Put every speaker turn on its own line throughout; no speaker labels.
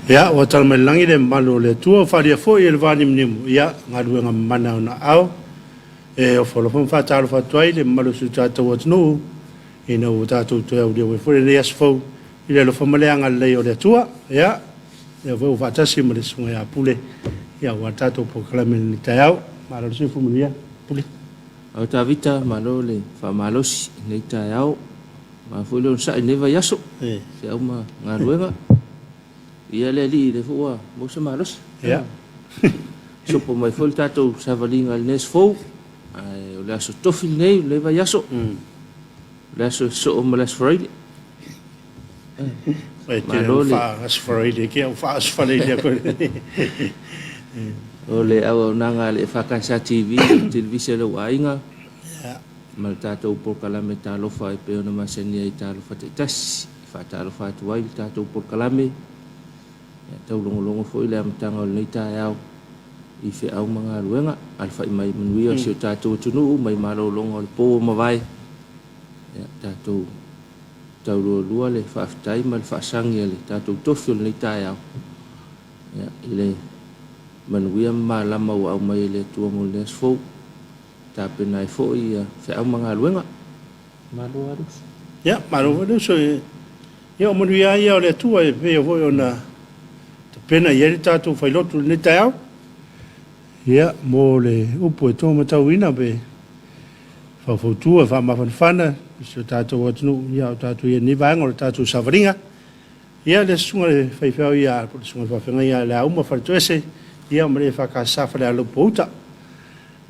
Ia, ua tala mai le lagi le mamalu o le Atua, ua faaalia foi e le vanimonimo, ia, galuega mamana a Ona aao. E ofo alofa ma faatalofa atu ai le mamalu o si o tatou atunuu, ina ua tatou toe aulia mai foi lenei aso fou i le alofa ma le agalelei o le Atua. Ia, lea foi ua faatasi ma le Susuga ia Pule, ia, aua le tatou polokalame i lenei taeao. Malo le soifua manuia, Pule.
Au Tavita, malo le faamalosi i lenei taeao. Malo foi le onosai i lenei vaiaso. Feau ma galuega. Ia le Alii, lea foi ua maua se malosi. Sopo mai foi le tatou savaliga i lenei aso fou. Ae o le aso tofi lenei, o lenei vaiaso. O le aso e sosoo ma le aso Faraile.
Malo le Aso Faraile ke au faaso faleile.
O le auaunaga a le EFKS TV, Televise a lou aiga, ma le tatou polokalame Talofa e pei ona masani ai Talofa Taitasi. E faatalofa atu ai le tatou polokalame, ia taulogologo foi le amataga o lenei taeao i feau ma galuega. Alafai mai manuia si o tatou atunuu mai malologa o le po ua mavae. Ia tatou taulualua le faafetai ma le faasagi a le tatou tofi o lenei taeao, ia, i le manuia ma malama ua aumai e le Atua mo lenei aso fou. Tapena ai foi ia feau ma galuega. Malo lava le uso.
Ia, malo foi le uso. Ia, o manuia lava ia o le Atua e pei foi ona tapena i ai le tatou failotu i lenei taeao. Ia, mo le upu e taumatauina pe faufautua e faamafanafana i si o tatou atunuu, ia o tatou i lenei vaega o le tatou savaliga. Ia, le susuga i le faifeau ia, po o le susuga i le faafeagaiga ia Leauma Faletoese, ia ma le EFKS Falealupo Uta.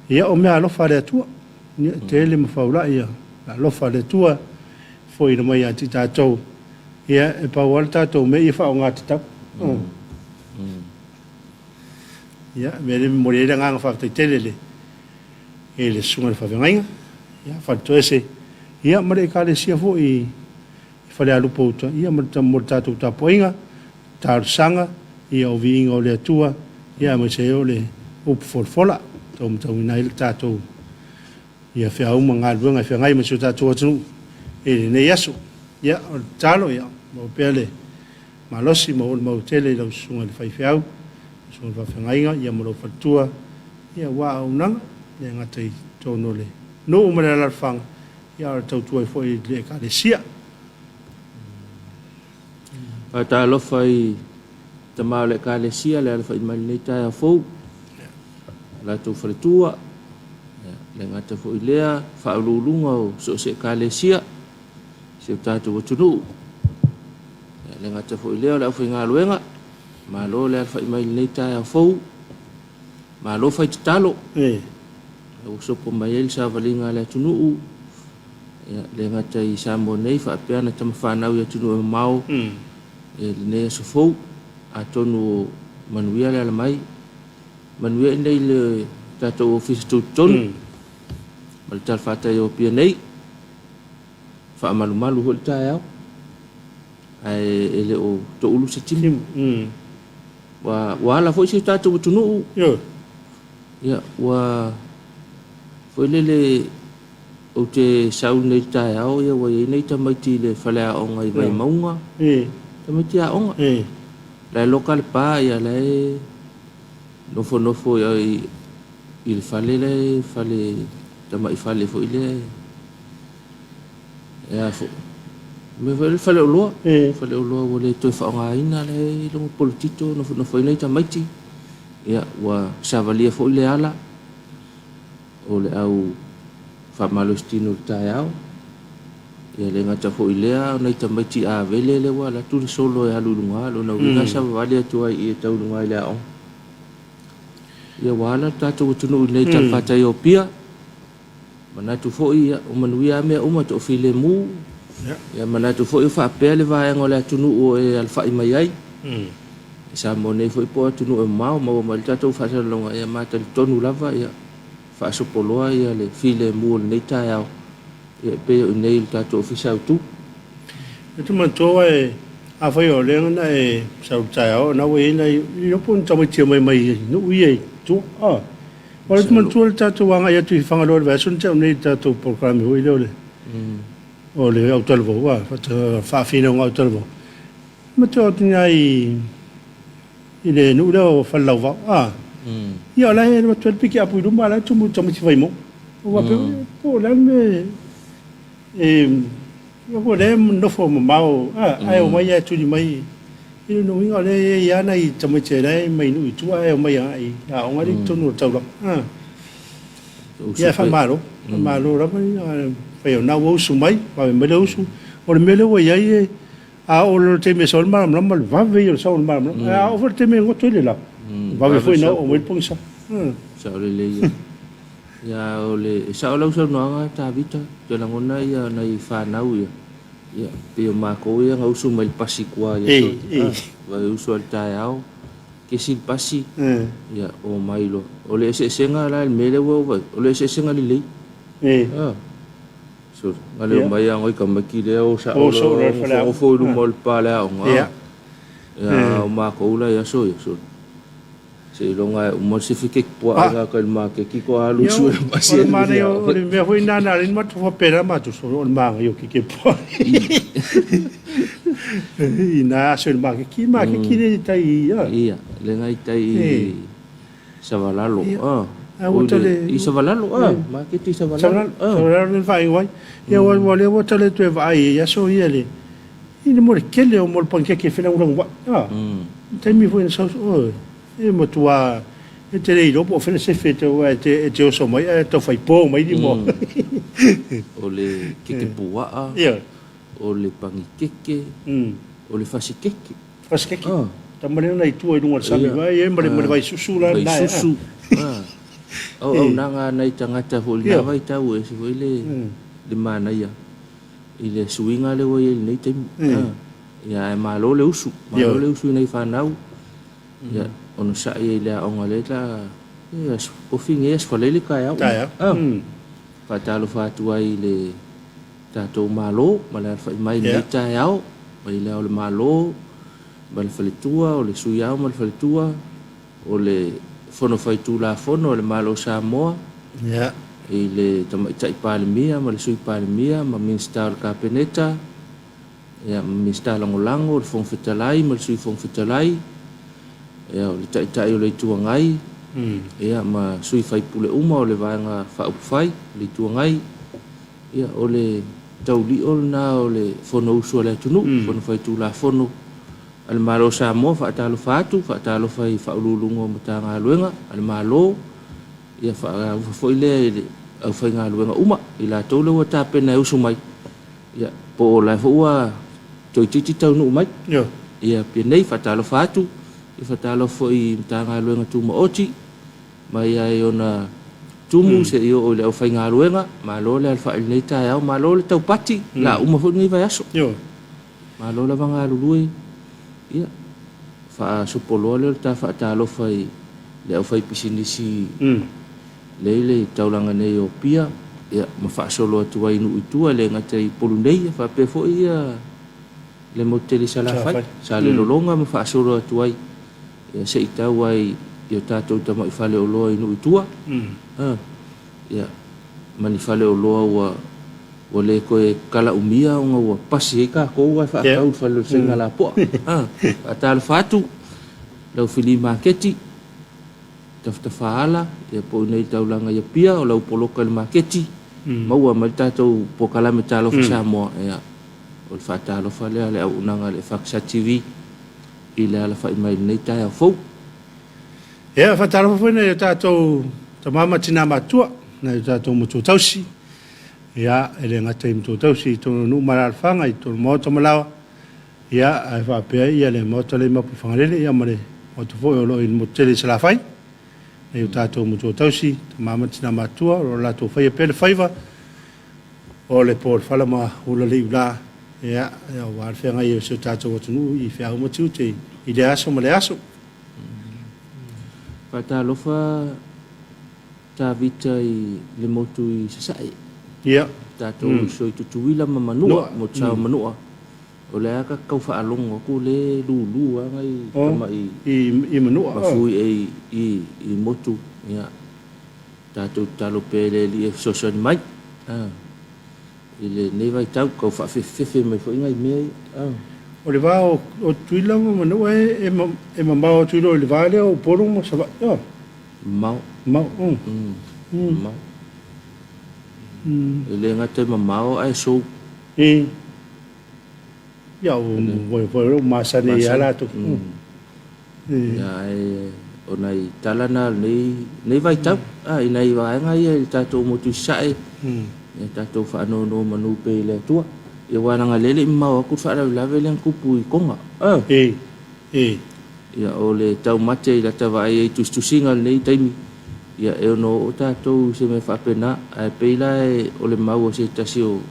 Ia, o mea alofa a le Atua, ia, tele ma faulai ia alofa a le Atua, foiina mai ia te i tatou, ia, e pau lava le tatou mea ia faaaoga tatau. Ia, mea lea e momoli ai le agaga faafetai tele i le susuga i le faafeagaiga, ia, Faletoese, ia, ma le Ekalesia foi i Falealupo Uta, ia, ma le tatou tapuaiga, talosaga, ia, o viiga o le Atua, ia, aemaise ai o le upu folafola, taumatauina ai le tatou, ia, feau ma galuega e feagai ma si o tatou atunuu i lenei aso. Ia, o le tatalo, ia, maua pea le malosi, maua le mautele i lau susuga i le faifeau, susuga i le faafeagaiga, ia, ma lou faletua, ia, aua auaunaga, le gata i totonu o le nuu ma le alaalafaga, ia, a o le tautua ai foi i le Ekalesia.
Faatalofa i tama o le Ekalesia le alafai mai lenei taeao fou, latou faletua, le gata foi lea, faauluuluga o so o se Ekalesia, si o tatou atunuu. Le gata foi lea o le aufaigaluega, malo le alafai mai lenei taeao fou, malo fai tatalo. Ua sopo mai ai le savaliga a le atunuu, ia, le gata i Samoa nei faapea na tamafanau i atunuu e mamao, i lenei aso fou, atonu o manuia le ala mai, manuia i le tatou ofisa tutotonu, ma le talafatai o Apia nei, faamalumalu foi le taeao, ae e le o toulu se timu. Ua ala foi si o tatou atunuu, ia, ua foi lele ou te sau nei le taeao, ia, ua iai nei tamaiti i le faleaoga i Vaimauga, tamaiti aoga, la e loka le pa, ia, la e nofonofo i le fale la e fale tamai fale foi lea e a foi mea foi le faleoloa, faleoloa ua le toe faaaogaina, la e i luga polotito nofonofo ai nai tamaiti. Ia, ua savalia foi le ala o le au faamalositino i le taeao. Ia, le gata foi lea, o nai tamaiti avele lea ua alu atu le solo e alu i luga, lona uiga e savavali atu ai i e tau i luga i le aoga. Ia, ua ala le tatou atunuu i lenei talafatai o Apia. Manatu foi, ia, ua manuia lava mea uma, toafilemu. Ia, manatu foi o faapea le vaega o le atunuu o e alafai mai ai. I Samoa nei foi po o atunuu e mamao, maua mai le tatou faasalalauga, ia ma talitonu lava, ia, faasopoloa ia le filemu o lenei taeao, ia, e pei o i inei i le tatou ofisa autu.
E te manatua e afai o lea na e sau i le taeao, na ua i ai nai iloa po o ni tamaiti e omai mai nuu ia i tua. O le manatua le tatou agai atu i Fagaloa i le vaiaso na tea nei i le tatou polokalame foi lea o le autalavou, faafinauga autalavou. Matua atu nai i le nuu lea o Falelauvao, a. Ia o la e alu atu ai le pikiapu i luma a o la e tumu i tamaiti Vaimauga. Ua faapea, po o le a le mea e, ia po o lea e nofo mamao, a, ae omai lava e tuli mai. I lona uiga o lea e i ai lava nai tamaiti o la e mai nuu i tua ae omai agai i aoga lea i totonu o le taulaga. A. Ia faamalo, faamalo lava fai o lena ua usu mai, vave mai le usu. O le mea lea ua i ai e, a oo loa i le taimi e sau ai le malamalama, o le vave ia o le sau o le malamalama. Ae a oo foi i le taimi e goto ai le la, vave foi ona oo mai le pogisa.
Sao lelei ia. Ia o le, e sao lau saunoaga Tavita, ou te lagona ia nai fanau ia, ia pei o matou ia na usu mai le pasi i tua i aso ia. Vai usu lava i le taeao, kesi le pasi, ia omai loa. O le eseesega la i le mea lea ua ou vaai, o le eseesega lelei. Na le omai lava nai tamaiti lea o sao loa nofonofo i luma o le pa o le aoga. Ia, o matou la i aso ia, seiloga e uma le sefeketi puaa i gauta i le maketi faatoa alu sue le pasi.
O le manaia, o le mea foi lena na ala ai ona matou faapena matou, sole o le manaia o keke puaa. I na aso i le maketi, maketi lea i tai i.
Ia, lea na i tai i Savalalo, a. I Savalalo, a, maketi i
Savalalo. Savalalo lea na faaigoa ai. Ia, aua o lea ua ta le toe vaai i aso ia i le mea o le tele o mea o le panikeke e felagulaguai. A, le taimi foi na sau, oi, e matua e te le iloa po o fea le sefe aua e te oso mai ae tau fai po mai lima.
O le keke puaa, o le panikeke, o le fasi keke.
Fasikeke. Tama lea na i tua i luga o le sami vai e ma le vaisusu la
na. Vaisusu. Auaunaga a nai tagata foi i lena vaitau e ese foi le le manaia i le suiga lea ua i ai i lenei taimi. Ia ae malo le usu, malo le usu i nai fanau. Ia onosai ai i le aoga lea la aso kofi nei aso Faraile taeao. Taeao. Faatalofa atu ai i le tatou Malo ma le alafai mai i lenei taeao, mai le Ao o le Malo ma le Faletua, o le Sui Ao ma le Faletua, o le Fono Faitulafono a le Malo o Samoa, i le Tamaitai Palemia ma le Sui Palemia ma Minisita o le Kapeneta, ma Minisita Lagolago, le Fofoga Fetalai ma le Sui Fofoga Fetalai, o le Taitai o le Itu Agai, ma sui usufono uma o le Vaega Faaupufai o le Itu Agai. Ia, o le taulio lena o le Fonousu a le atunuu, Fono Faitulafono a le Malo o Samoa. Faatalofa atu, faatalofa i Faauluuluga o Matagaluega a le Malo, ia faatalofa foi lea i le aufaigaluega uma, i latou lea ua tapena e usu mai, ia, po o la foi ua toeitiiti taunuu mai. Ia, penei, faatalofa atu, ia faatalofa foi i Matagaluega Tumaoti, mai ai ona tumu seia oo i le aufaigaluega. Malo le alafai i lenei taeao, malo le taupati, o le a uma foi lenei vaiaso. Malo lava galulue, ia, faasopoloa lea o le ta faatalofa i le aufaipisinisi lea i le taulaga nei o Apia, ia, ma faasolo atu ai i nuu i tua, e le gata i Upolu nei, ia faapea foi ia le motu tele i Salafai, Salelologa ma faasolo atu ai. Ia se i tau ai i o tatou tamai faleoloa i nuu i tua. Ia, ma ni faleoloa ua ua le toe kalaumia ona ua pasi ai tatou ae faatau i le fale o le Saina lapoa. Faatalofa atu lau fili maketi, tafatafaala, ia po o i inei i le taulaga i Apia, o lau poloka i le maketi, maua mai le tatou polokalame Talofa Samoa. Ia, o le faatalofa lea a le auaunaga a le FACSA TV. i le alafai mai i lenei taeao fou.
Ia, faatalofa foi nai o tatou tama ma tina matutua, nai o tatou matua tausi, ia, e le gata i matua tausi i totonu o nuu ma alaalafaga, i totonu o maota ma laoa, ia, ae faapea ia le maota lea i Mapuifagalele, ia ma le maota foi o lo o i le motu tele i Salafai, nai o tatou matua tausi, tama ma tina matutua, o lo o latou faia pea le faiva, O le po o le fala ma ula le iula, ia, aua le feagai ai o si o tatou atunuu i feau ma tiute i lea aso ma lea aso.
Faatalofa Tavita i le motu i Sasae.
Ia.
Tatou uso i Tutuila ma Manua, motu sao Manua. O lea ta te tau faalogo atu le lulu lava nai tamai
i Manua.
Mafui i i motu. Ia. Tatou tatalo pea i le Alii e fesoasoani mai i lenei vaitau, tau faafefefefe mai foi nai mea ia.
O le va o Tutuila ma Manua e mamao atu i lo i le va lea o Upolu ma Savaii, ioe?
Mamao.
Mamao,
Mamao. E le gata e mamao ae sou.
E. Ia, ua masani ai lava latou.
Ia, ae o nai tala na o lenei vaitau, i nai vaega ia i le tatou motu i Sasae, ia tatou faanonomanu pea i le Atua. Ia aua leaga o lea e le i mamao atu le faalavelave lea na tupu i Toga. Ia, o le taumate i lata vaai ai i tusitusiga i lenei taimi, ia e ono oo tatou i se mea faapena. Ae pei la o le mau a se tasi o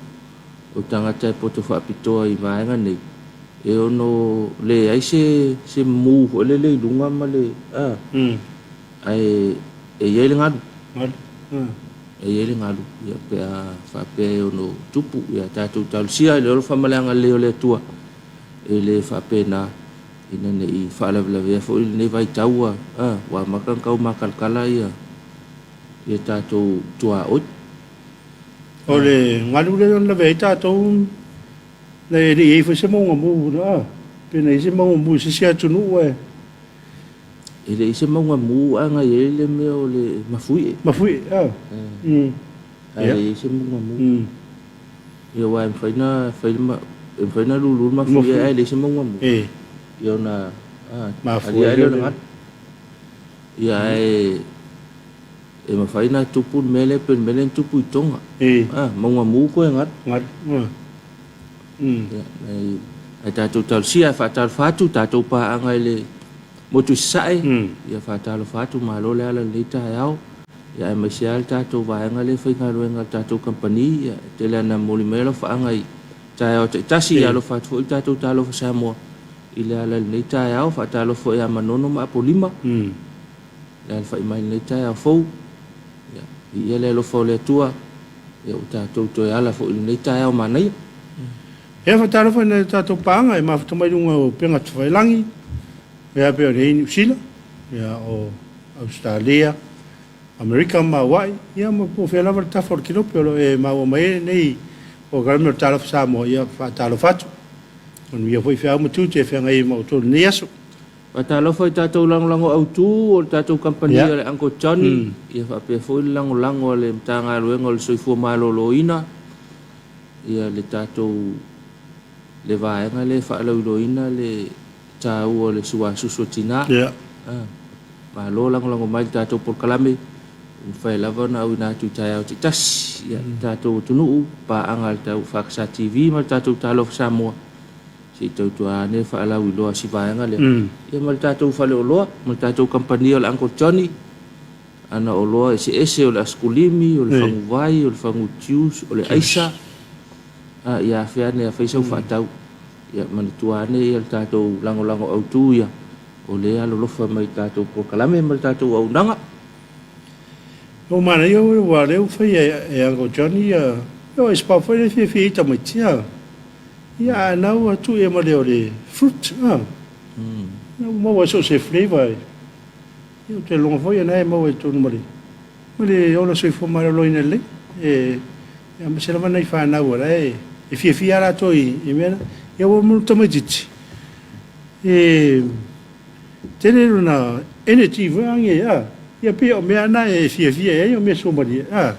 tagata e poto faapitoa i vaega nei, e ono leai se mu foi lele i luga ma le a, ae e i ai le galu.
Galu.
E i ai le galu, ia, pe a faapea e ono tupu. Ia tatou talosia i le alofa ma le agalelei o le Atua, e le faapena ina ne i faalavelavea foi lenei vaitau ua ua amata ona tau matalakala ia tatou tuaoi.
O le galu lea na lavea ai tatou, e le i i ai foi se mauga mu, pe na i ai se mauga mu i se isi atunuu ae.
E le i se mauga mu ae na i ai le mea o le mafuie.
Mafuie, a.
Ae le i ai se mauga mu. Ia, aua e mafai na fai e mafai na lulu le mafuie ae leai se mauga mu. Ia ona
mafua
alia ai lea o le galu. Ia ae e mafai na tupu le mea lea pei o le mea lea na tupu i Toga. Mauga mu koe galu.
Galu.
Ia, ae tatou talosia, ae faatalofa atu tatou paaga i le motu i Sasae. Ia faatalofa atu, malo le ala i lenei taeao. Ia aemaise lava le tatou vaega lea e faigaluega i le tatou kamupani. Ia e tele lava ina momoli mai alofaaga i taeao taitasi. Ia alofa atu foi le tatou Talofa Samoa i le ala i lenei taeao. Faatalofa foi ia Manono ma Apolima le alafai mai i lenei taeao fou. Ia, viia le alofa o le Atua, ia ua tatou toe ala foi i lenei taeao manaia.
Ia faatalofa i nai o tatou paaga e mafuta mai luga o upega tafailagi, ia pei o nei Niu Sila, ia o Ausetalia, Amerika ma Hawaii, ia ma po o fea lava le tafa o le kilope o lo o e maua mai ai lenei polokalame o le Talofa Samoa, ia faatalofa atu. Manuia foi feau ma tiute e feagai ai ma outou i lenei aso.
Faatalofa i tatou lagolago autu o le tatou kamupani a le Uncle Johnny, ia faapea foi le lagolago a le Matagaluega o le Soifua Maloloina, ia le tatou le vaega lea e faalauiloaina le taua o le suasusu a tina. Malo lagolago mai i le tatou polokalame, ua mafai lava ona auina atu i taeao taitasi i le tatou atunuu, paaga a le Tau FKS TV ma le tatou Talofa Samoa. Se i tautua ane faalauiloa si vaega lea. Ia ma le tatou faleoloa, ma le tatou kamupani o le Uncle Johnny, ana oloa eseese o le askulimi, o le faguvai, o le fagu juice, o le aisa. Ia afea ane a fai sau faatau. Ia manatua ane ia le tatou lagolago autu ia, o lea e alolofa mai i le tatou polokalame ma le tatou auaunaga.
Ua manaia aua o lea ua fai e Uncle Johnny ia, o ice pop foi lea e fiafia ai tamaiti. Ia a na ua tuu ia ma le o le fruit a. Na ua maua ai so o se flavour. Ia ou te lagona foi na e maua i totonu ma le ma le ola soifua maloloina lelei. E aemaise lava nai fanau o la e fiafia lava latou i mea na. Ia ua mo le tamaitiiti e tele lona energy foi age a. Ia pei o mea na e fiafia i ai o mea suamalie a.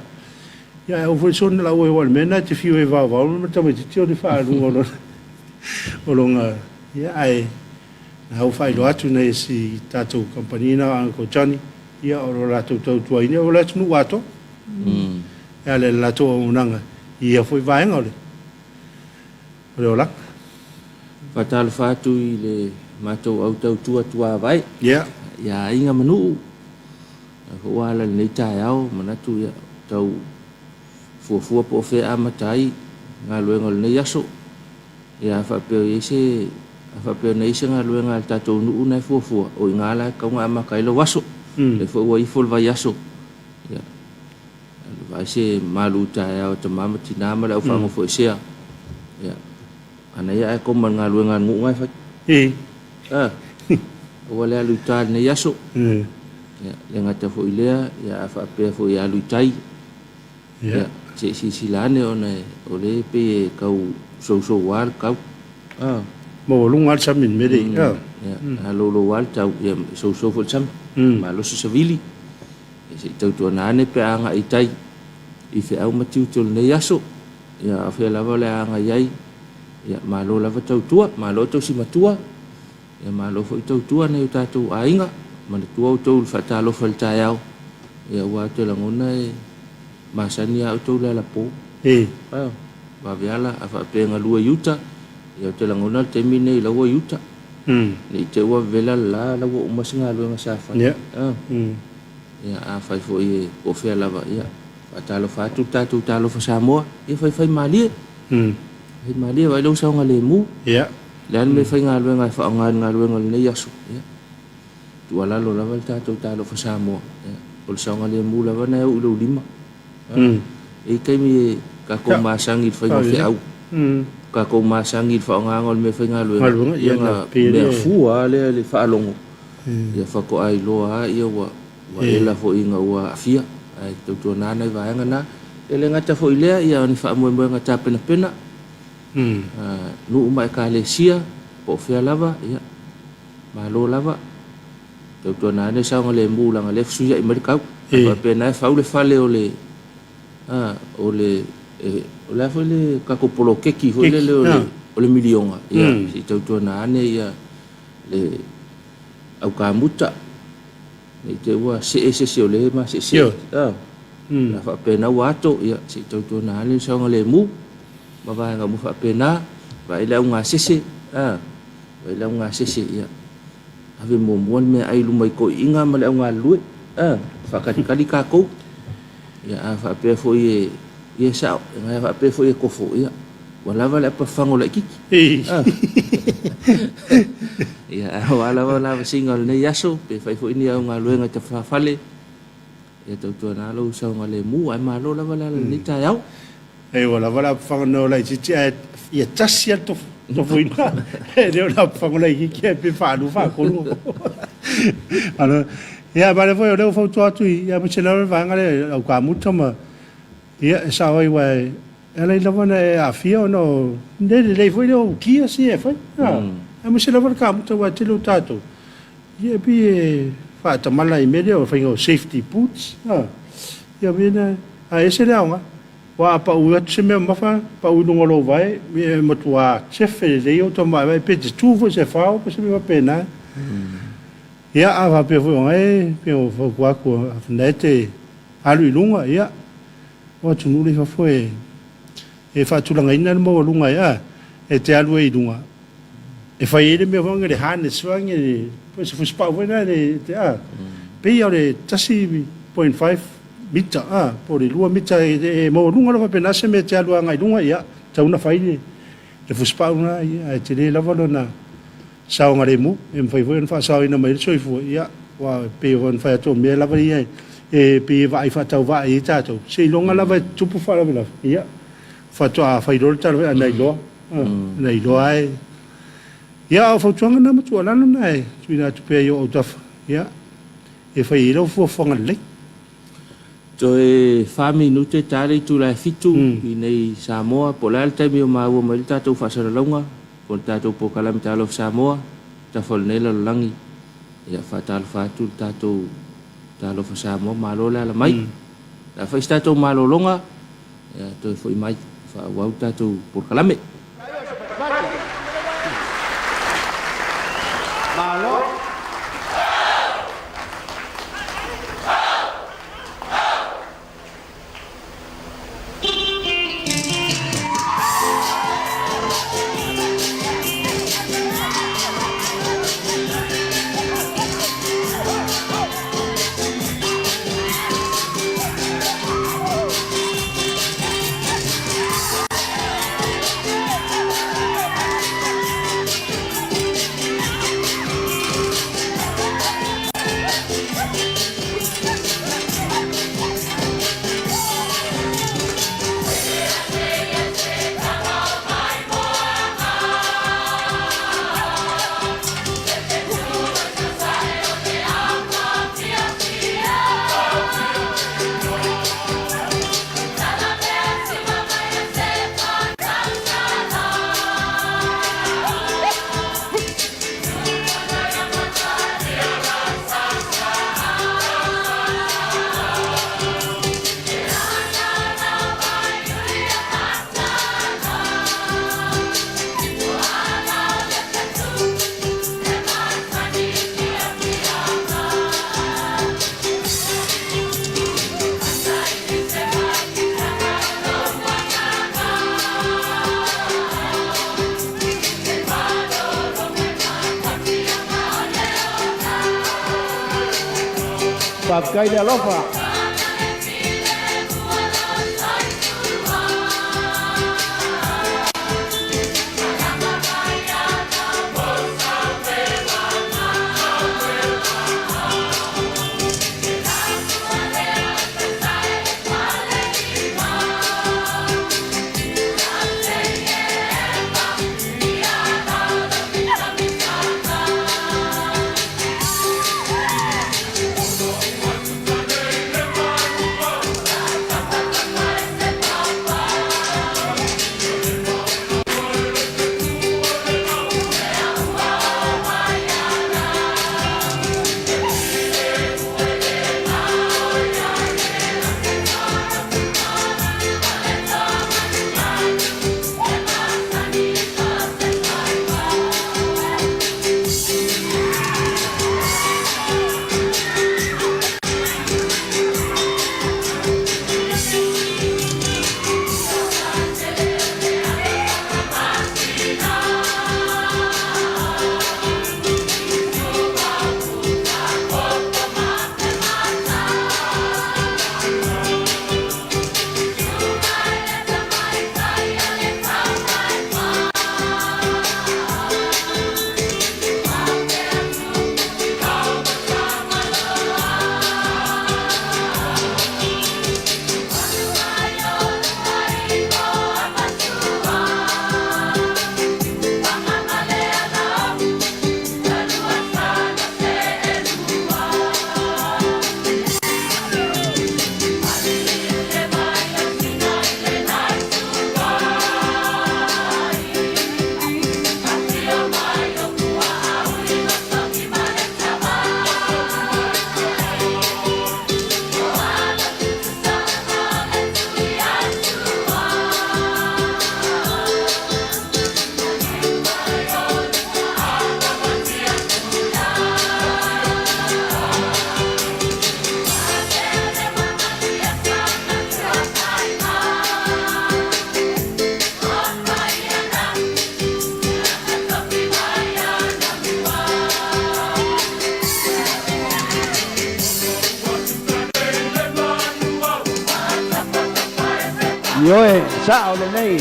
Ia ae aua foi le soona lauga aua o le mea lena e te fiu ai e vaovao ma le tamaitiiti o le faaaluga o lona o lona ia ae na ua faailoa atu nai si tatou kamupani na o Uncle Johnny ia o lo latou tautuaina o le atunuu atoa e ala i le latou auaunaga i ia foi vaega o le olaga.
Faatalofa atu i le matou au tautua tuavae ia aiga ma nuu. Ua ala i lenei taeao, manatu ia tau fuafua po o fea e amata ai galuega o lenei aso. Ia a faapea o i ai se a faapea na i ai se galuega a le tatou nuu na e fuafua, o i ina la e tatau ona amata ai lau aso. Lea foi ua ifo le vaiaso, ia vaai se malu taeao a tama ma tina ma le au faanofoesea. Ia ana ia ae koma i le galuega a le nuu na e fai. Aua le alu i uta i lenei aso. Ia, le gata foi i lea, ia a faapea foi e alu i tai, ia, se i silasila ane ona o lea e pei e tau sousoua le tau.
Maualuga lava le sami i le mea lea i i.
Ia, a loulou lava le tau, ia, e sousou foi le sami. Malosi savili, ia se i tautuana ane pe a agai i tai i feau ma tiute o lenei aso. Ia, a o fea lava o le a agai ai, ia, malo lava tautua, malo tausi matua, ia, malo foi tautua nai o tatou aiga. Manatua outou i le faatalofa i le taeao, ia, aua ou te lagona e masani lava outou i le alapo. Vave ala, a faapea e galue i uta, ia ou te lagona le taimi lenei la ua i uta. Ne i te i ua vevela le la, la ua uma se galuega sa fai. Ia, afai foi e po o fea lava, ia, faatalofa atu le tatou Talofa Samoa, ia faifai malie. Fai malie, vaai lou saogalemu. O le a le mea e faigaluega e faaaoga i le galuega o lenei aso, ia, tuualalo lava le tatou Talofa Samoa, ia, o le saogalemu lava na e oo i lou lima. E i ai taimi e tatou masani i le faiga o feau, tatou masani i le faaaogaina o le mea faigaluega, ia ona mea fua lava lea i le faalogo, ia faatoa iloa lava ia ua ela foi ina ua aafia. Ae tautuana nai vaega na. E le gata foi i lea, ia o ni faamoemoega tapenapena, nuu ma ekalesia, po o fea lava, ia malo lava. Tautuana ane saogalemu leaga lea e fesuiai mai le tau. A faapena e fau le fale o le a o le o le a foi le tatou poloketi foi lele o le o le miliona ia se i tautuana ane ia le aukamuta ne i te i ua see se isi o lea e maseese a a faapena ua ato ia se i tautuana ane le saogalemu ma vaega uma faapena. Vaai le augasese a vaai le augasese ia Ave muamua le meaai i luma i toeaiina ma le au galulue, a, faatalitali tatou. Ia, a faapea foi e, ia e sao, a faapea foi e tofo, ia, ua lava le apafaga o laitiiti. A. Ia, a o a lava lavasiga o lenei aso, pe fai foi ni au galuega i tafafale, ia tautuana lou saogalemu, ae malo lava le ala i lenei taeao.
E ua lava le apafaga o laitiiti ae ia tasi lava le tofoina. E le o le apafaga laitiiti ae pe faalua faatolu. Malo. Ia ma le foi o lea ua fautua atu i aemaise lava le vaega lea i au kamuta ma ia e sao ai aua e ala ai lava ona e aafia ona o le lelei foi lea o gears ia e fai. Aemaise lava le kamuta aua e tele o tatou ia e pei e faatamala i mea lea o le faiga o safety boots. Ia mea na ae ese le aoga. Aua a pau atu se mea mamafa, pau i luga o lou vae, e matua sefe lelei ou tamaevae, pe te tu foi i se fao po o se mea faapena. Ia, a faapea foi o gae, pei ona fautua atu, o lena e te alu i luga, ia, o atunuu la i fafo e faatulagaina le maualuga e, a, e te alu ai i luga, e fai ai le mea foi lea, le harness foi lea, po o se fusipau foi lea, a, pei o le 1.5 mita, a, po o le 2 mita e maualuga lava faapena se mea e te alu agai i luga, ia, tatau ona fai le fusipau lena, ia, ae tele lava lona saogalemu, e mafai foi ona faasaoina mai ai le soifua, ia, aua e pei ona fai atu o mea lava ia e pei e vaai faatauvaa i ai tatou, seiloga lava e tutupu faalavelave, ia, faatoa fai loa le tala, a na iloa, na iloa lava e. Ia, a o fautuaga na ma tuualalo na e tuuina atu pea i ou autafa, ia, e fai ai lau fuafuaga lelei.
Toe fa minute ta le itula e fitu i nei Samoa, po o le a le taimi o maua mai ai le tatou faasalalauga po o le tatou polokalame Talofa Samoa, tafa o lenei lalolagi. Ia faatalofa atu le tatou Talofa Samoa, malo le ala mai. O le a fai se tatou malologa, ia toe foi mai faaauau le tatou polokalame.
Malo. Faafetai le alofa. Ioe, sa'o lenei.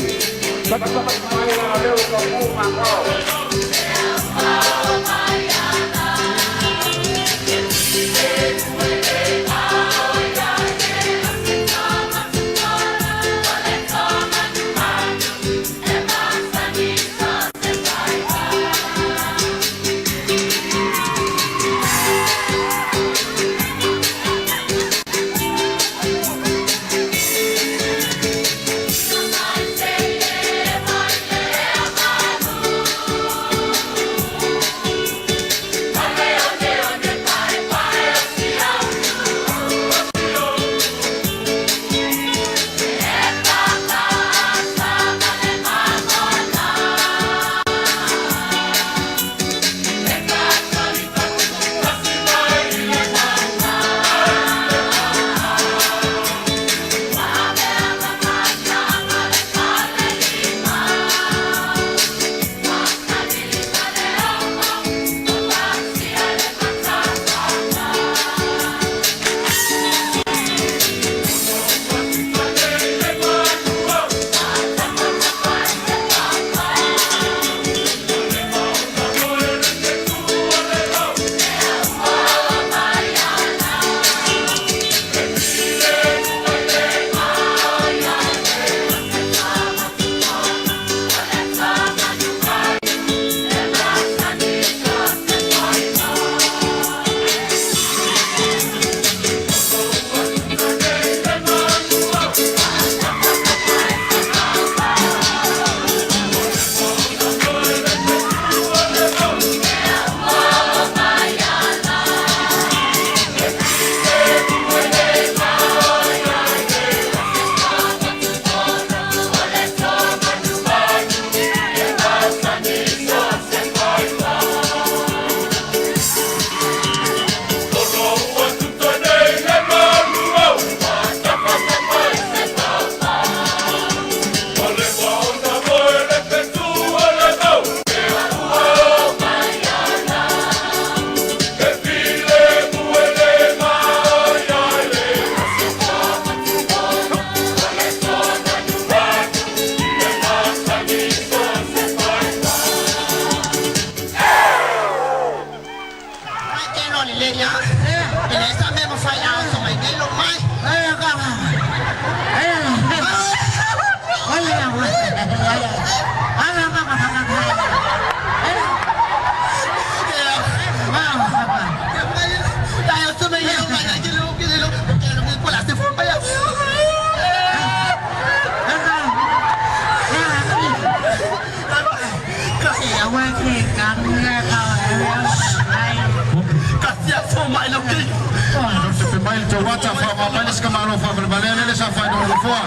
Pe mai le tauata wha mai le skamalo wha vale lele sa wha no foa.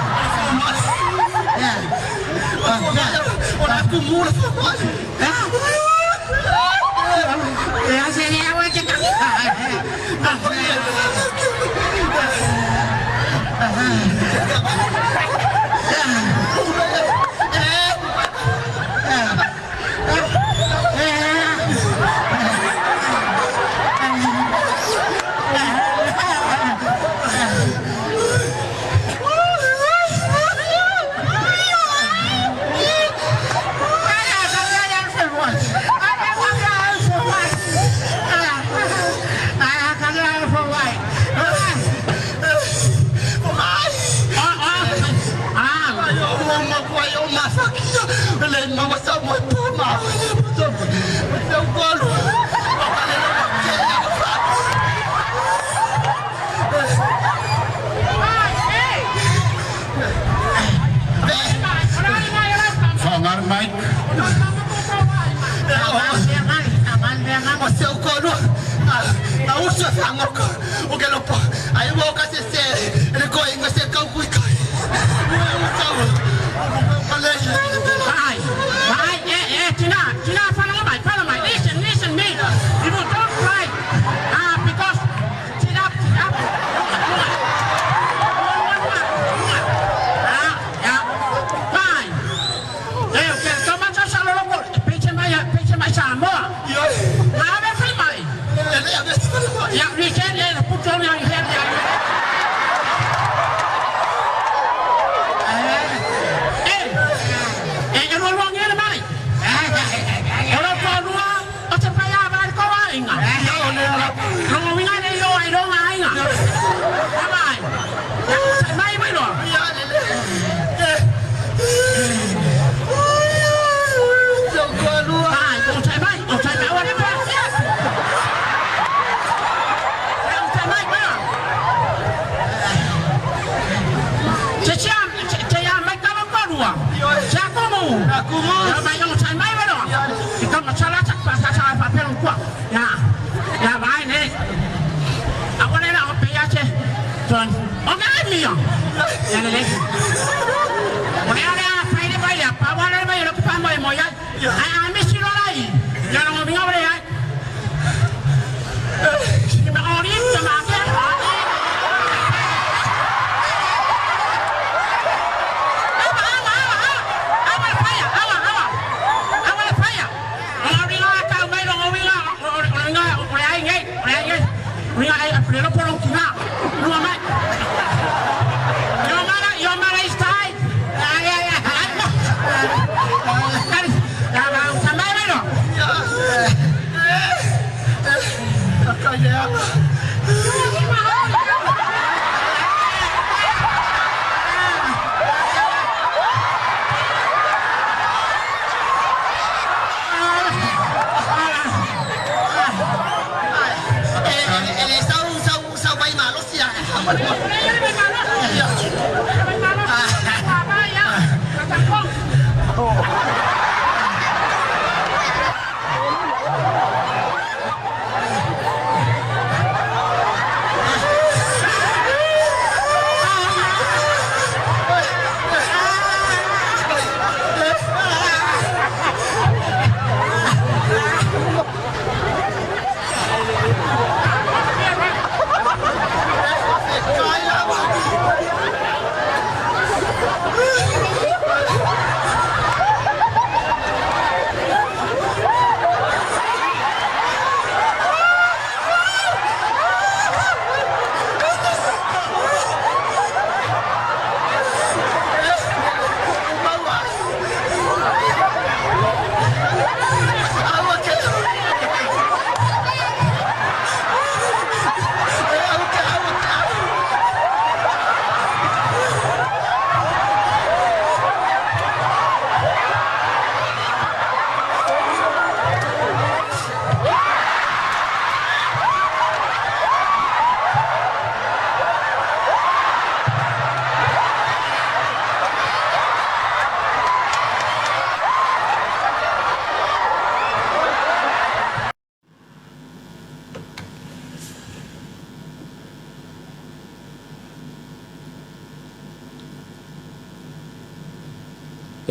Wha Mike.
Tina, follow me. Listen, me. If you don't cry, because sit up, sit up. Vai. Eh, Samoa. Mai. Ya, put on your head. Eh, eh, lua ngene mai. O lo to lua, o te pai a vai ko ainga. Longo winga le yo ai longa ainga. Mai. Ya, sai mai mai lo. Vai, o sai mai, o sai mai wa le pa. Ya, o sai mai mai. Te sia te ya mai ka ko lua. Sia komo. Ya mai yo sai mai mai lo. I ka masala tak pa sa sa pa pelo kwa. Ya. Ya vai ne. A wale la o pe ya che. Ton. O ga mi yo. Ya le le. O le ale a pai le pai ya pa wale mai lo pa mo mo ya. A a mi si lo lai. Ya lo mi ngore ya. Ni ma ori ta ma ke. Awa awa awa awa. Awa le paia awa awa. Awa le paia. O ringa ka mai lo winga o ringa o le ai ngai o le ai ngai. Ringa ai a lo polo kina. Lua mai. Yo mara yo mara is tai. Ai ai ai. Ya va, sa mai mai lo.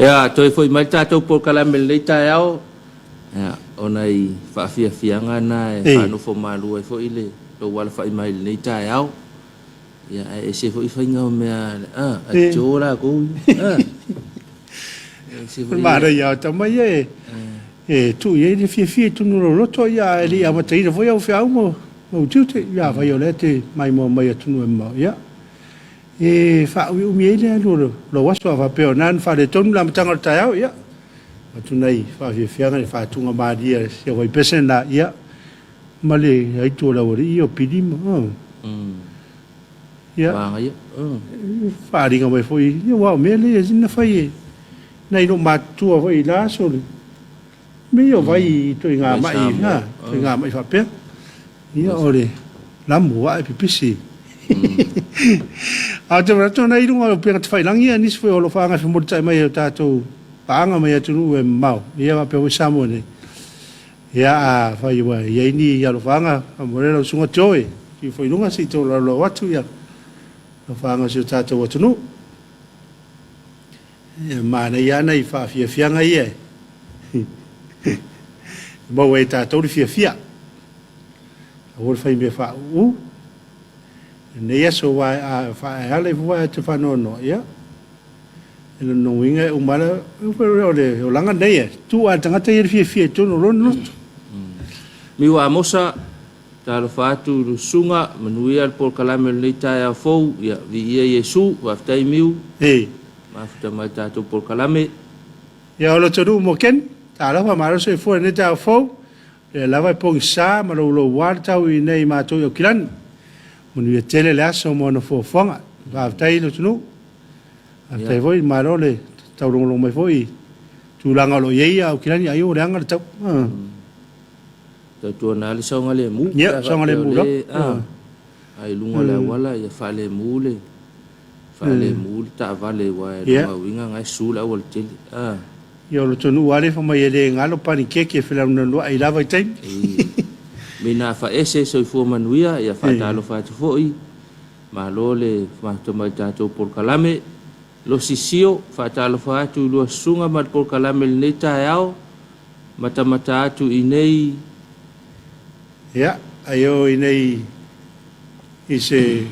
Ia, toe foi mai le tatou polokalame i lenei taeao, ia, ona i faafiafiaga na e faanofo malu ai foi le lou alafai mai i lenei taeao. Ia, ae ese foi faiga o mea a, a Joe lakou ia. A, ese foi.
Manaia o tama ia e, e tuu i ai le fiafia i totonu o lou loto, ia, ae le i amataina foi au feau ma ou tiute. Ia, afai o lea e te maimoa mai i atunuu e mamao, ia, e faaumiumi ai le alu o lou aso. A faapea o lena na faaletonu le amataga o le taeao, ia, avatu nai faafiafiaga i le faatuga malie a si au vaipese lena, ia, ma le aitu o le aualii o Pili ma, ia,
Manaia.
Faaaliga mai foi, ia, aua o mea lea na fai e nai loomatutua foi i la aso, le mea ia o vai i ituaiga
Vai
mai,
Samoa.
A, ituaiga mai faapea. Ia, o le lamu ae pipisi. A o te manatu na i luga o upega tafailagi, ia, nisi foi o alofaaga e femolitai mai e o tatou paaga mai atunuu e mamao, ia, faapea foi Samoa nei. Ia, a fai ua i ai ni alofaaga, faamolemole lau susuga Joe, fiu foi i luga se i tolaulaulau atu ia alofaaga o si o tatou atunuu. Ia, manaia lava nai faafiafiaga ia e maua ai e tatou le fiafia. Aua le fai mea faauu. Lenei aso aua a faaeala ifo foi ae te faanoanoa, ia, e lona uiga e uma lava o le olaga lenei e tuu lava i le tagata ia le fiafia i totonu o lona loto.
Miu Amosa, talofa atu i le susuga, manuia le polokalame o lenei taeao fou, ia, viia Iesu, faafetai Miu, mafuta mai le tatou polokalame.
Ia, o le atunuu mo Ken, talofa malo soifua i lenei taeao fou, lea lava e pogisa ma louloua le tau i inei matou i Aukilani. Manuia tele le aso ma ona fuafuaga. Faafetai le atunuu. Faafetai foi, malo le taulogologo mai foi i tulaga o lo o i ai Aukilani, ai ua leaga le tau.
Tautuana le saogalemu.
Ia,
Pe a
saogalemu
faapea o
lava.
le, a i luga o le auala, ia faalemu le faalemu le taavale aua e lona uiga na e su le aualatele. A.
Ia, o le atunuu lava lea fai mai e le galo panikeke e felaunaluai lava i taimi.
Mina faese soifua manuia, ia faatalofa atu foi. Malo le mafuta mai i le tatou polokalame. Losisio, faatalofa atu i lua susuga ma le polokalame i lenei taeao. Matamata atu i nei.
Ia, ai o i nei i se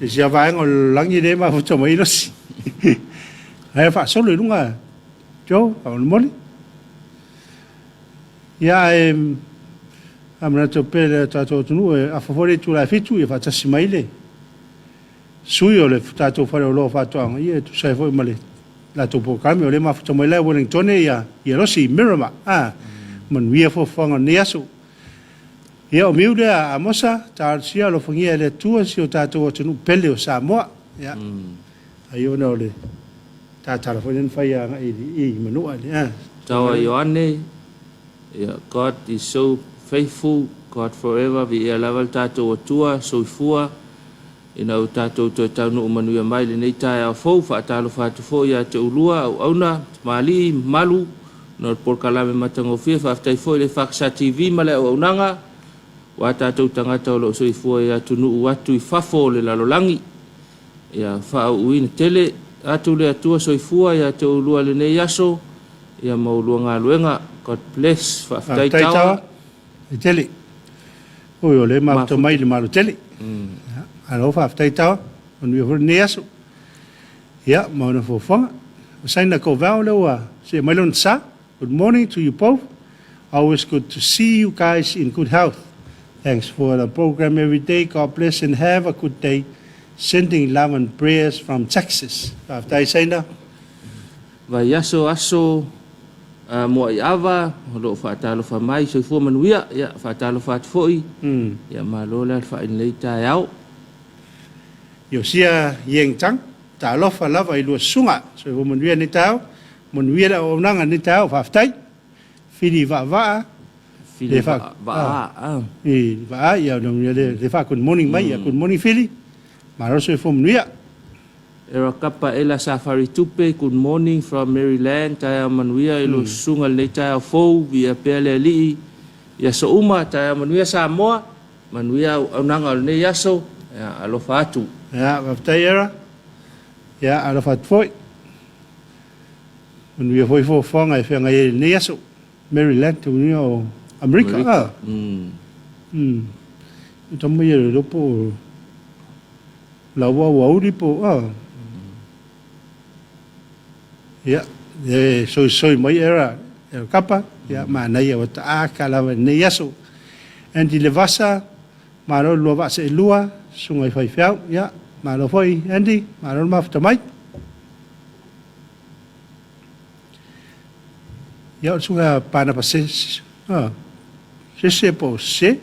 se isi vaega o le lalolagi lea e mafuta mai ai Losi. Ae faasolo i luga, Joe, faamolemole. Ia, ae faamanatu pea le tatou atunuu e afa foi le itula e 7, ia faatasi mai le sui o le tatou faleoloa o faatoaga, ia, e tusa ai foi ma le latou polokalame o lea e mafuta mai la e Wellington, ia, ia Losi Miramar. A, manuia fuafuaga o lenei aso. Ia, o Miu lea Amosa, talosia alofagia e le Atua si o tatou atunuu pele o Samoa. Ia, ai ona o le tatala foi lea na fai agai i Manua i le a.
Tawa Ioane, ia, God is so faithful, God forever, viia lava le tatou Atua, soifua, ina ua tatou toe taunuu manuia mai i lenei taeao fou, faatalofa atu foi ia te oulua, auauna, tamalii, mamalu, ona o le polokalame matagofie, faafetai foi i le EFKS TV ma le auaunaga, ua tatou tagata o lo o soifua i atunuu atu i fafo o le lalolagi. Ia faauuina tele atu le Atua soifua ia te oulua i lenei aso, ia ma oulua galuega. God bless. Faafetai
Faafetai
Tawa.
Tawa. E tele. Oi, o lea mafuta mai le malo tele. Ia, malo faafetai Tawa. Manuia foi lenei aso. Ia, ma ona fuafuaga. O Saina Kovao lea ua see mai lona sa. Good morning to you both. Always good to see you guys in good health. Thanks for the program every day. God bless and have a good day. Sending love and prayers from Texas. Faafetai Saina.
Vaiaso aso Moaiava o lo o faatalofa mai, soifua manuia, ia faatalofa atu foi. Ia malo le alafai i lenei taeao.
Iosia Yeng Tang, talofa lava i lua susuga. Soifua manuia lenei taeao. Manuia le auaunaga lenei taeao. Faafetai. Fili vaavaa.
Fili
Le fa
vaa. A.
I vaa ia le le fa good morning mai. Ia, good morning Fili. Malo soifua manuia.
Era Kapa Ela Safari Tupe, good morning from Maryland, taeao manuia i lua susuga i lenei taeao fou, viia pea le Alii i aso uma, taeao manuia Samoa, manuia auaunaga o lenei aso, ia, alofa atu.
Ia, faafetai Era. Ia, alofa atu foi. Manuia foi fuafuaga e feagai ai i lenei aso. Maryland, taunuia o Amerika. Amerika. Ah. O tama ia le po o laua ua uli po ah. Ia, e soisoi mai era e kapa, ia manaia ua taaka lava i lenei aso. Andy Levasa, malo le lua vaa seelua, susuga i faifeau. Ia, malo foi Andy, malo le mafuta mai. Ia, o le susuga ia Panapa se, ah, Sese po o Se.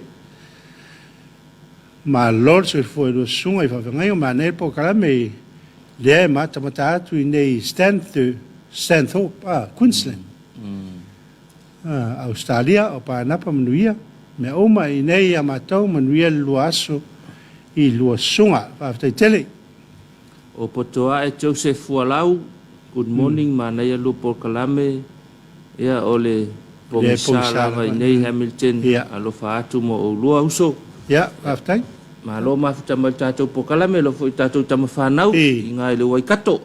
Malo le soifua i lua susuga i faafeagaiga, manaia le polokalame i lea e matamata atu i nei Stanthorpe, ah, Queensland. Ah, Australia, o Panapa manuia. Mea uma i nei ia matou, manuia le lua aso i lua susuga. Faafetai tele.
O Potoae Joseph Fualau, good morning, manaia lua polokalame, ia o le pogisa lava i nei Hamilton, alofa atu mo oulua uso.
Ia, faafetai.
Malo mafuta mai le tatou polokalame, alofa foi i tatou tama fanau i ina i le Waikato.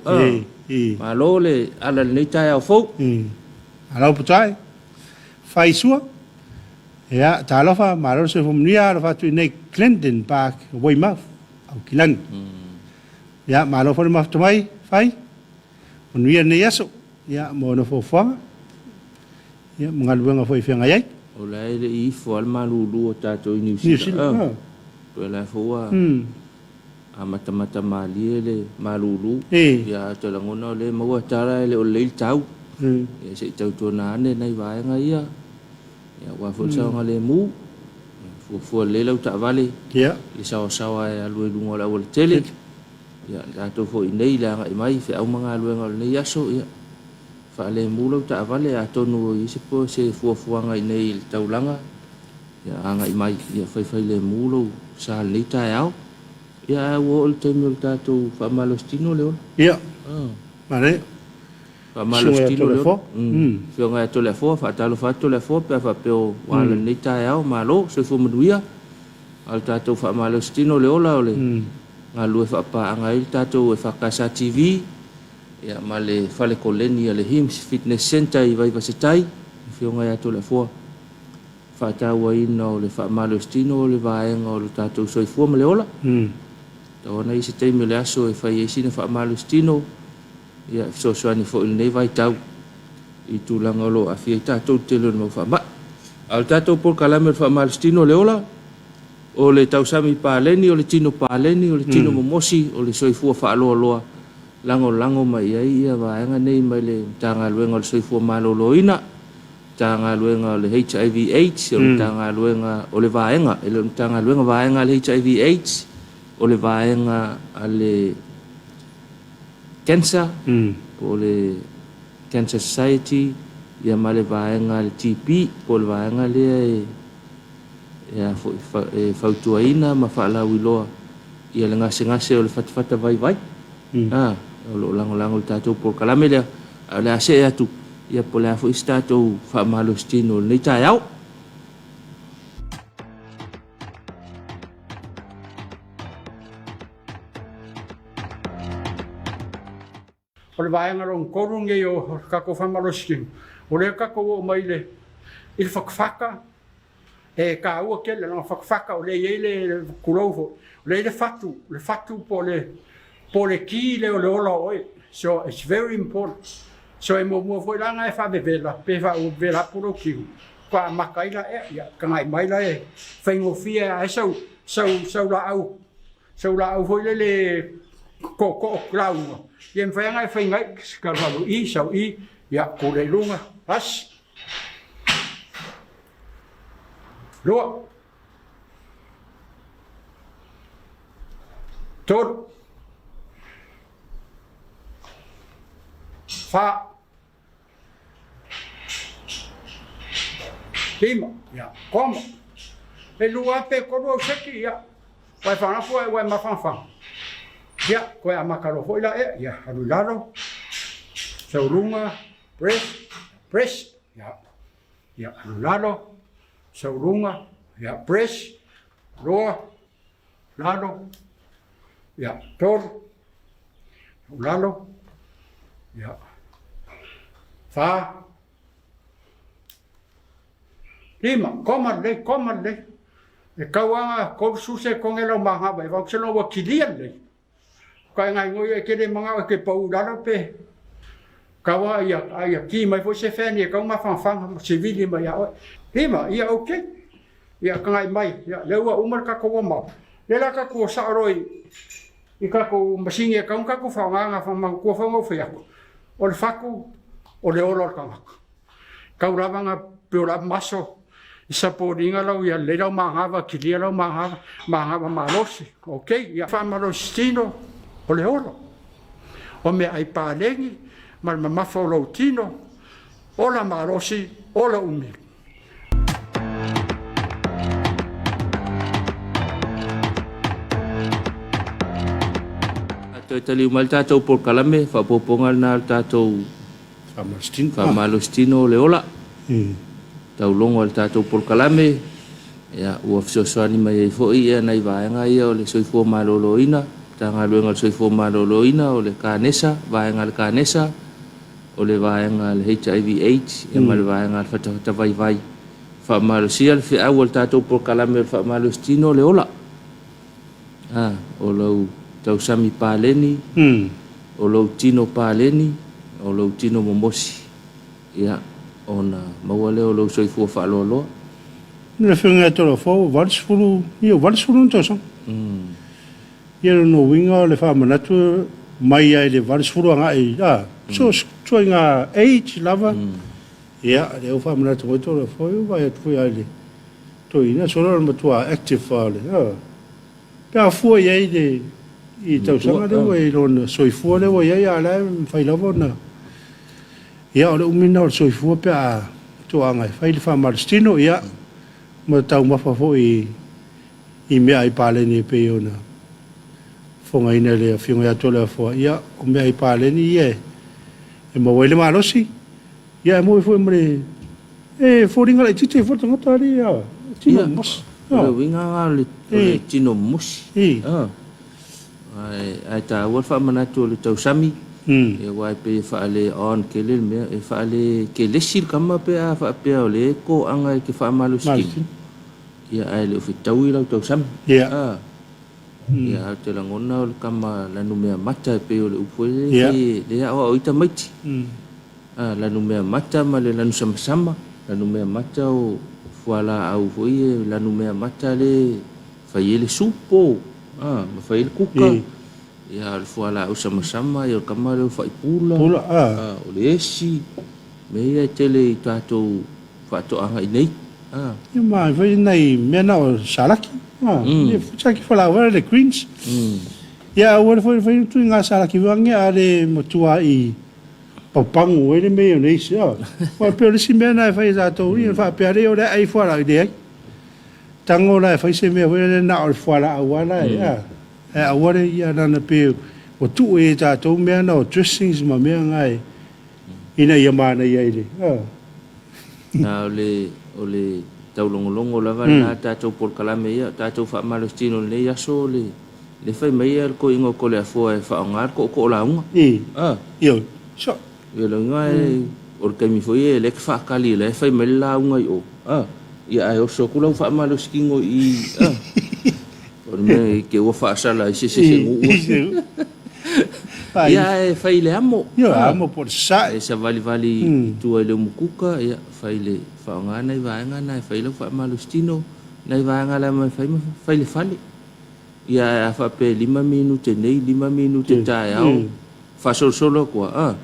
Malo le ala i lenei taeao fou.
Malo Potoae. Fai sua. Ia, talofa, malo le soifua manuia, alofa atu i nei Clendon Park, Weymouth, Aukilani. Ia, malo foi le mafuta mai, Fai. Manuia lenei aso, ia, mo ona fuafuaga, ia, ma galuega foi e feagai ai.
O la e le i ifo lava le malulu o tatou i Niu Sila. Pei o la foi ua amatamata malie le malulu. Ia, ae ou te lagona o lea e maua tala e le o lelei le tau. Ia, se i tautuana ane nai vaega ia. Ia, aua foi le saogalemu. Fuafua lelei lau taavale i le saoasaoa e alu ai i luga o le aualatele. Ia, tatou foi nei i le agai mai i feau ma galuega o lenei aso, ia, faalemu lau taavale, atonu o i ai se se fuafuaga i inei i le taulaga, ia, agai mai, ia, faifailemu lou sa i lenei taeao. Ia, ae ua oo i le taimi o le tatou faamalositino le ola.
Ia, manaia.
Faamalositino le ola. Afioga ia Toleafoa, faatalofa atu Toleafoa pe a faapea ua ala i lenei taeao, malo, soifua manuia. A o le tatou faamalositino le ola o le galulue faapaaga ai le tatou EFKS TV ia ma le fale koleni a le HIMS Fitness Centre i Vaivasetai, Afioga ia Toleafoa. Faatauaina o le faamalositino o le vaega o le tatou soifua ma le ola. Tau ona i ai se taimi o le aso e fai ai sina faamalositino ia e fesoasoani foi i lenei vaitau i tulaga o lo o aafia ai tatou i le tele o le mau faamai. A o le tatou polokalame o le faamalositino o le ola, o le tausami paleni, o le tino paleni, o le tino momosi, o le soifua faaloaloa, lagolago mai i ai ia vaega nei mai le Matagaluega o le Soifua Maloloina, Matagaluega o le HIV AIDS, o le Matagaluega o le Vaega, e le o le Matagaluega, Vaega a le HIV AIDS, o le Vaega a le Cancer, po o le Cancer Society, ia ma le Vaega a le TB, po o le vaega lea e e a foi, e fautuaina ma faalauiloa ia le gasegase o le fatafata vaivai. A, o lo o lagolago i le tatou polokalame lea, a o le a see atu, ia po o le a foi se tatou faamalositino i lenei taeao.
O le vaega lona tolu lenei o le tatou faamalositino, o lea tatou oo mai i le i le fatafata, e taua tele leaga fatafata o lea e i ai le, tulou foi, o lea e i ai le fatu, le fatu po o le po o le ki lea o le ola o oe. So it's very important. So e muamua foi la ona e faavevela pe faavevela atu lou tino, faatoa amata ai la ea, ia tagai mai la e faigofie lava ai sau sau sau laau Sau laau foi lele tootoo lauga, ia mafai lava ona e faiga ai, alualu i i, sau i, ia pule i luga, tasi, lua, tolu, fa, Lima, ia, komo. E lua pe tolu au seki, ia, wae whangafu ai wae mawhangawhanga. Ia, koe amata loa foi la ea, ia, alu i lalo, sau luga, press, press, ia, ia, alu i lalo, sau luga, ia, press, lua, lalo, ia, tolu, lalo, ia, fa, lima, koma lelei, koma lelei. E tau lava 30 sekone lau magava e vau ua kilia lelei. Ka e gaigoi e te le manao e te pau i lalo pe kau a ia, a ia ki mai foi se fan ia kau mafangafaga ma sivili mai ia oe. Lima, ia ok. Ia tagai mai, ia lea ua uma le tatou warm up. Lea la tatou o sao loa i, i tatou masini e tau ona tatou faaaoga na manatua foi ona ou fai atu, o le fatu o le ola o le tagata. Tau lava na build up muscle i supporting lau ia lelei lau manava, kilia lau manava, manava malosi. Ok, ia faamalosi tino o le ola. O meaai paleni ma le mamafa o lou tino, ola malosi, ola umi.
Toe taliu mai le tatou polokalame, faaopoopoga lena o le tatou Faamalositino o le ola. Taulogo a le tatou polokalame, ia, ua fesoasoani mai ai foi ia nai vaega ia o le Soifua Maloloina, Matagaluega o le Soifua Maloloina, o le Kanesa, vaega a le Kanesa, o le vaega a le HIV AIDS, ia ma le vaega a le Fatafata Vaivai. Faamalosia le feau a le tatou polokalame o le Faamalositino o le ola. A, o lou tausami paleni, o lou tino paleni, o lou tino momosi, ia, ona maua lea o lou soifua faaloaloa.
Le Afioga ia Tolafoa ua 80, ia ua 80 ona tausaga. Ia lona uiga o le faamanatu mai lava i le 80 agai, a, so o se ituaiga age lava, ia, lea ua faamanatu mai Tolafoa, ia ua vaai atu foi lava i le Toeaina solo o le matua active lava o le a. Pe a fua i ai le i tausaga lea ua i lona soifua lea ua i ai a o la e mafai lava ona ia o le umi lena o le soifua pe a toaga e fai le faamalositino ia ma taumafa foi i meaai paleni e pei ona fofogaina e le Afioga ia Toleafoa ia o meaai paleni ia e maua ai le malosi Ia e moe foi ma le e foliga laitiiti ai foi le tagata alii a tino
Ia,
momosi.
o le uiga lena o le, o le tino momosi. Ae, ae taua le faamanatu o le tausami, ia aua e pei e faale on tele le mea, e faale kelesi le tama pe a faapea o lea e toaga e te faamalosi tino, ia ae le o fetaui lau tausami. Ia, ae ou te lagona o le tama lanumea mata e pei o le upu foi lea e fai, lea e aoao ai tamaiti. A, lanumea mata ma le lanusamasama, lanumea mata o fualaau foi ia, lanumea mata le fai ai le supo, a, ma fai ai le kuka. Ia, o le fualaau samasama, ia o le tama lea o faipula, a, o le esi, mea ia e tele i tatou faatoaga i nei, a.
Ia ma foi nai mea na o salaki, a, salaki falaoa le greens. Ia, aua le foi fai tu i ngā salaki wange a le matua i papango ai le mayonnaise a. Aua e pei o le isi mea lena e fai e tatou ia faapea lea o le a ai fualaau e leai. Tago la e fai se mea foi lea na o le fualaau lava la e a. Ae aua le ia lana pe ua tuu e tatou mea na o dressings ma mea na e ina ia manaia ai le a.
A o le o le taulogologo lava lena tatou polokalame ia, tatou faamalositino i lenei aso o le Le fai mai a le toeaina o Toleafoa e faaaoga le tootoo lauga.
A. Ioe. Sure.
Ia le uiga e, o le taimi foi e lea e te faatali la e fai mai le lauga i o. A. Ia ae oso atu lau faamalosi tino i i. A. O le mea i te ua faasala ai se isi se nuu. Ia ae fai i le amo.
Ioe, amo po o le sasae.
E savalivali i tua i le umukuka, ia fai le faaaoga nai vaega na e fai lau faamalosi tino, nai vaega la e fai ma fai le fale. Ia ae a faapea e lima minute nei, lima minute taeao, faasolosolo atu a, a,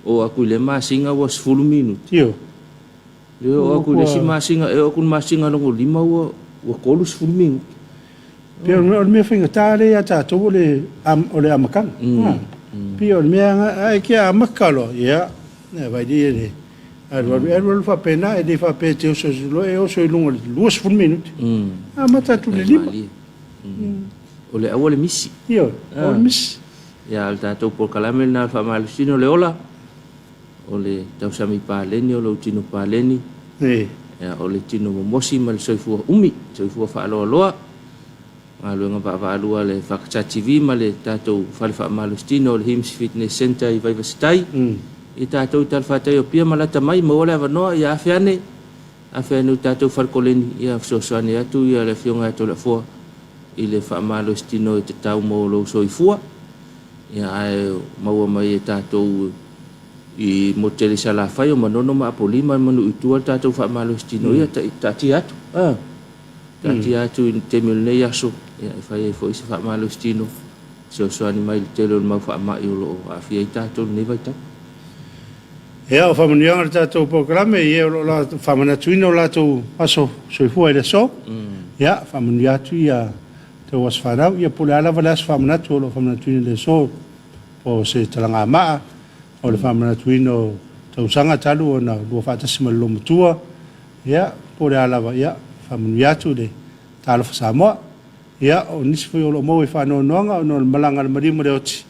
oo atu i lea masina ua 10 minute.
Io.
E oo atu i le isi masina, e oo atu i le masina lona lima ua, ua 30 minute.
Pei o le mea faigata lea ia tatou o le, o le amataga. Pei o le mea, ae ke amata loa, ia, e vaai le, Alualu, alualu faapena, e le faapea e te oso loa, e oso i luga o le 20 minute. Amata atu i le lima.
O le aua le misi.
Ioe, aua le misi.
Ia, o le tatou polokalame lena o le faamalositino o le ola, o le tausami paleni, o lou tino paleni, ia, o le tino momosi ma le soifua umi, soifua faaloaloa, galuega vaavaalua a le Fakata TV ma le tatou fale faamalositino o le Hims Fitness Centre i Vaivase-tai. I tatou i talafatai o Apia ma lata mai, maua le avanoa, ia afe ane, afe ane i tatou fale koleni, ia fesoasoani atu ia le Afioga ia Toleafoa i le faamalositino e tatau mo lou soifua. Ia ae maua mai e tatou i motu tele i Salafai o Manono ma Apolima ma Nuu i tua le tatou faamalositino, ia taatia atu. Taatia atu i le taimi o lenei aso, ia e fai ai foi se faamalositino fesoasoani mai i le tele o le mau faamai o lo o aafia ai tatou i lenei vaitau.
Ia, o faamanuiaga o le tatou polokalame, ia o lo o faamanatuina o latou aso soifua i le aso. Ia, faamanuia atu ia tau aso fanau, ia po o le a lava le aso faamanatu o lo o faamanatuina i le aso, po o se talagamaa, o le faamanatuina o tausaga talu ona lua faatasi ma le loomatua, ia, po o le a lava, ia, faamanuia atu le Talofa Samoa. Ia, o nisi foi o lo o maua i faanoanoaga ona o le malaga a le maliu ma le oti,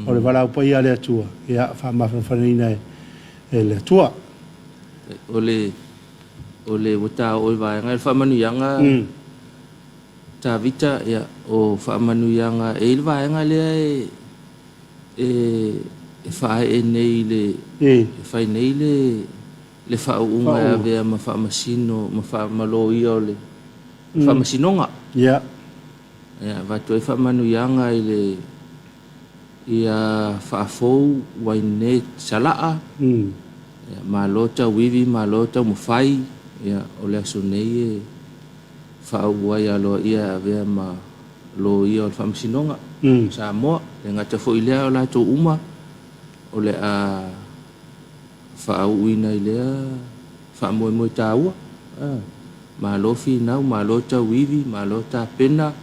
o le valaau paia a le Atua, ia, faamafanafanaina e le Atua.
O le, o le ua taoo i vaega, le faamanuiaga, Tavita, ia, o faamanuiaga, e i ai le vaega lea e, e faaee nei i le, e fai nei le, le faauuga e avea ma faamasino ma faamaloia o le faamasinoga.
Ia.
Ia, avatu ai faamanuiaga i le ia Faafou Wainet Salaa. Ia, malo tauivi, malo taumafai. Ia, o le aso nei e faauu ai aloaia e avea ma loia o le faamasinoga o Samoa. E le gata foi i lea, o latou uma o le a faauuina i lea faamoemoe taua. Malo finau, malo tauivi, malo tapena,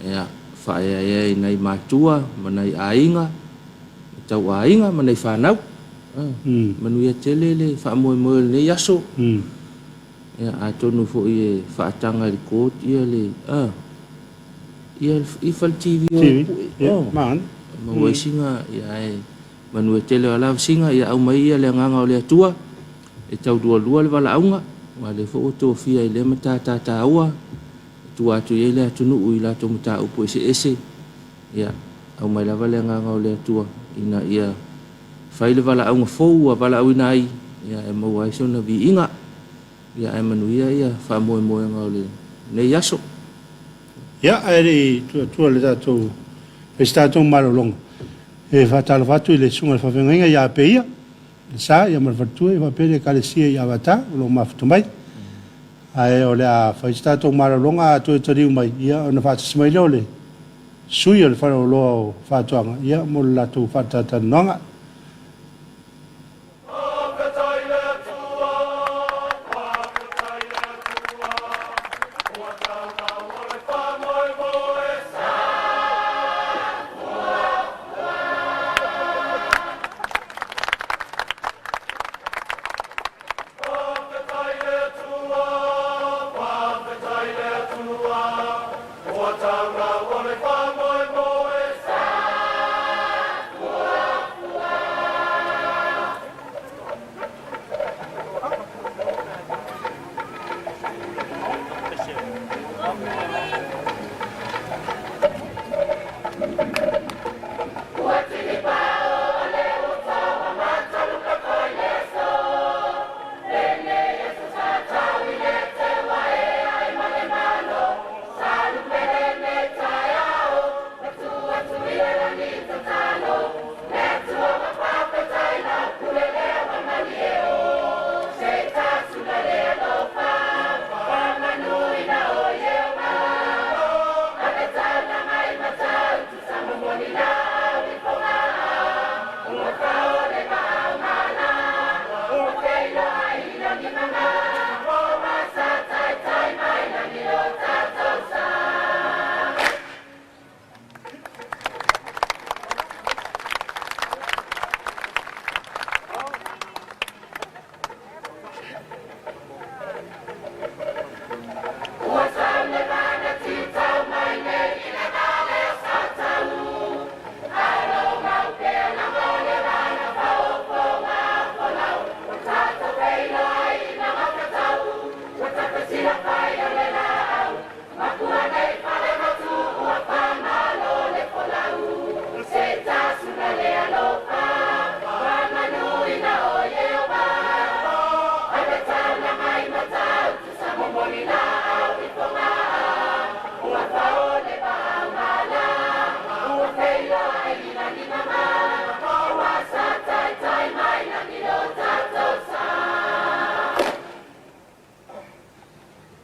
ia, faaeaea i nai matua ma nai aiga, tauaiga ma nai fanau. Manuia tele le faamoemoe o lenei aso. Ia, atonu foi e faataga i le court ia le, ia le fale TV o e pue. Maua ai sina, ia ae manuia tele o lava sina, ia aumai ia le agaga o le Atua e taulualua le valaauga, aua o lea foi ua tofia i lea matata taua, e tua atu i ai le atunuu i latou mataupu eseese, ia aumai lava le agaga o le Atua ina ia fai le valaauga fou ua valaauina ai, ia e maua ai sona viiga, ia ae manuia ia faamoemoega o lenei aso.
Ia, ae le i tuu atua le tatou fai se tatou malologa, e faatalofa atu i le susuga i le faafeagaiga ia Apeia, le sa ia ma le faletua ia faapea le Ekalesia i Avatar o lo o mafuta mai. Ae o le a fai se tatou malologa a toe taliu mai, ia ona faatasi mai lea o le sui o le faleoloa o Faatoaga ia mo le latou faatalatalanoaga.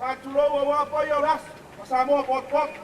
Faatulou aua paia o le aso ma Samoa potopoto.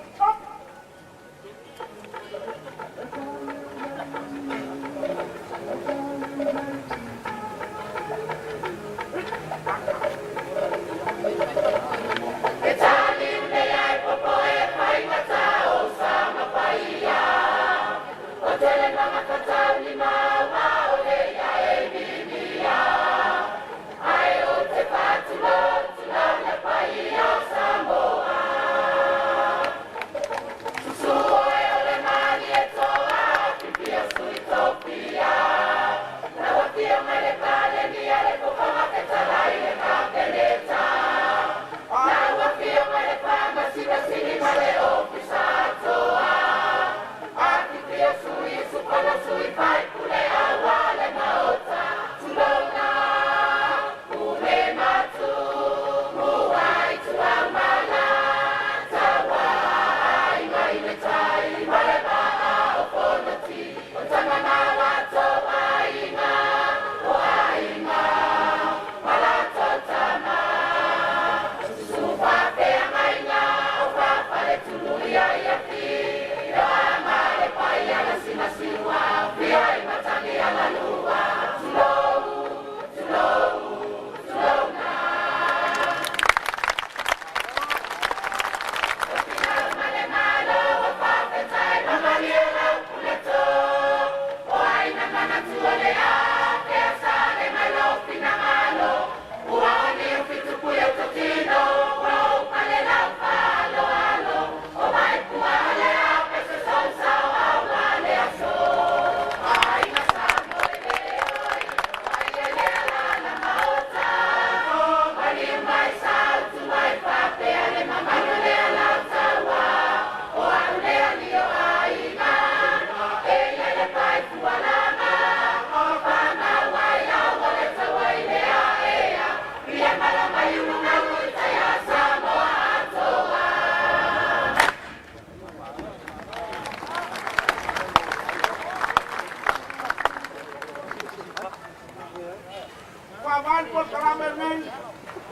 Faavae le polokalame lenei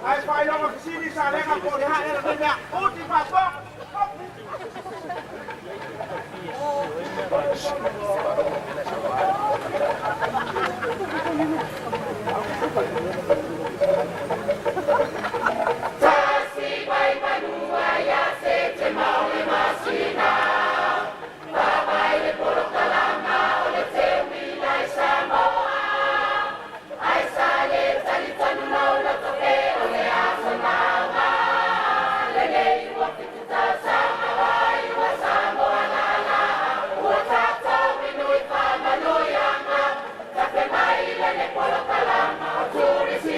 ae faailoga fesili salega po o le hae lenei mea. Uti faatoa.
Polokalama.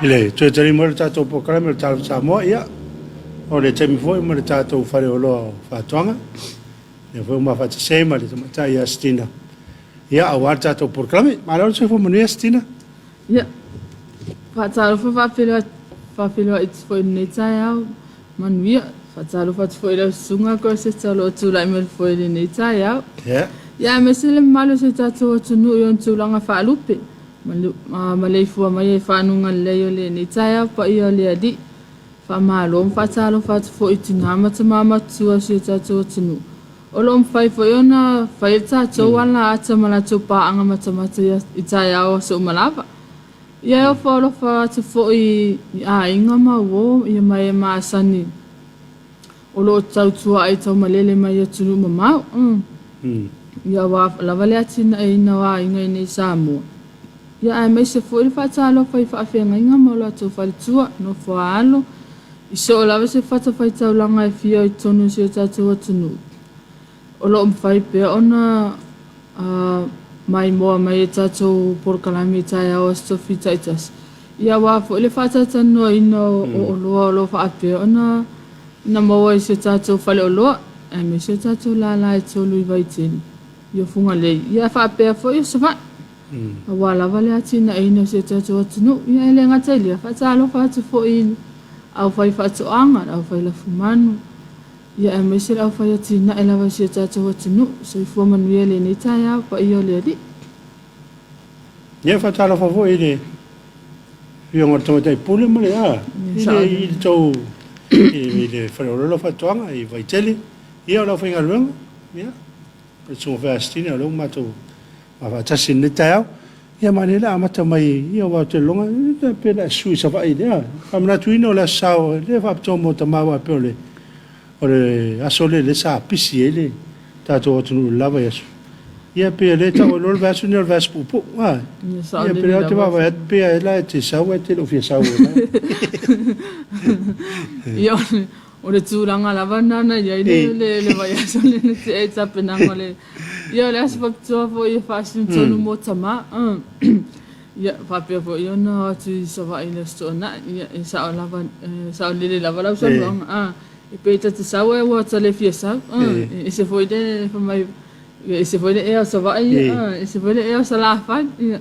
I le toe tali mai o le tatou polokalame o le Talofa Samoa, ia, o le taimi foi ma le tatou faleoloa o faatoaga, lea foi ua mafaatasi ai ma le tamaitai ia Stina, ia, aua le tatou polokalame. Malo le soifua manuia Stina.
Ia, faatalofa faafeiloai atu foi i lenei taeao manuia. Faatalofa atu foi i lau susuga Groseta o lo o tulai mai le foe i lenei taeao.
Ia.
Ia, aemaise le mamalu o si o tatou atunuu i ona tulaga faalupe. Maleifua mai e fanuga lelei o lenei taeao paia o le Alii. Faamalo ma faatalofa atu foi i tina ma tama matutua o si o tatou atunuu. O lo o mafai foi ona fai e tatou ala ata ma latou paaga matamata i taeao o aso uma lava. Ia e ofo alofa atu foi i aiga ma uo ia ma e masani o lo o tautua ai taumalele mai i atunuu mamao. Ia aua lava le atinaeina o aiga i inei i Samoa. Ia aemaise foi le faatalofa i faafeagaiga ma o latou faletua, nofo a alo, i soo lava se fatafaitaulaga e fia i totonu o si o tatou atunuu. O lo o mafai pea ona maimoa mai e tatou polokalame i taeao Aso Tofi taitasi, ia aua foi le faatalatalanoaina o oloa o lo o faapea ona maua i si o tatou faleoloa, aemaise o tatou lala e tolu i Vaitele, i Ofugalei, ia faapea foi o Savaii. Aua lava le atinaeina o si o tatou atunuu. Ia e le gata i lea, faatalofa atu foi i le aufaifaatoaga, le aufailafumanu, ia aemaise le aufaiatinae lava i si o tatou atunuu. Soifua manuia i lenei taeao, paia o le Alii.
Ia faatalofa foi i le Afioga i le Tamaitai Pule ma le a i le tou i le faleoloa faatoaga i Vaitele. Ia o le aufaigaluega, ia le Susuga foi ia Sitini o lea ua matou faatasi i lenei taeao. Ia ma o lea o le a amata mai, ia aua ou te lagona pe le a sui i Savaii lea. Faamanatuina o le Aso Sa o lea faapitoa mo tama aua e pei o le aso lea lea sa pisi ai le tatou atunuu i le la vaiaso. Ia pei o lea e tau ai loa le vaiaso lenei o le vaiaso puupuu. A, ia pei ou te vaavaai atu pei lava la e te sau ae te le o fia sau.
Ia o le tulaga lava lena na i ai le vaiaso lea na tea i tapenaga o le Ia o le aso faapitoa foi e faasinotonu mo tama. Ia faapea foi ona o atu i Savaii i le Aso Toonai. Ia e sao lava, e saolele lava lau saunoaga. E pei ta te sau ae ua ta le fia sau. E ese foi le fai mai, e ese foi le ea o Savaii, e ese foi le ea o Salafai. Ia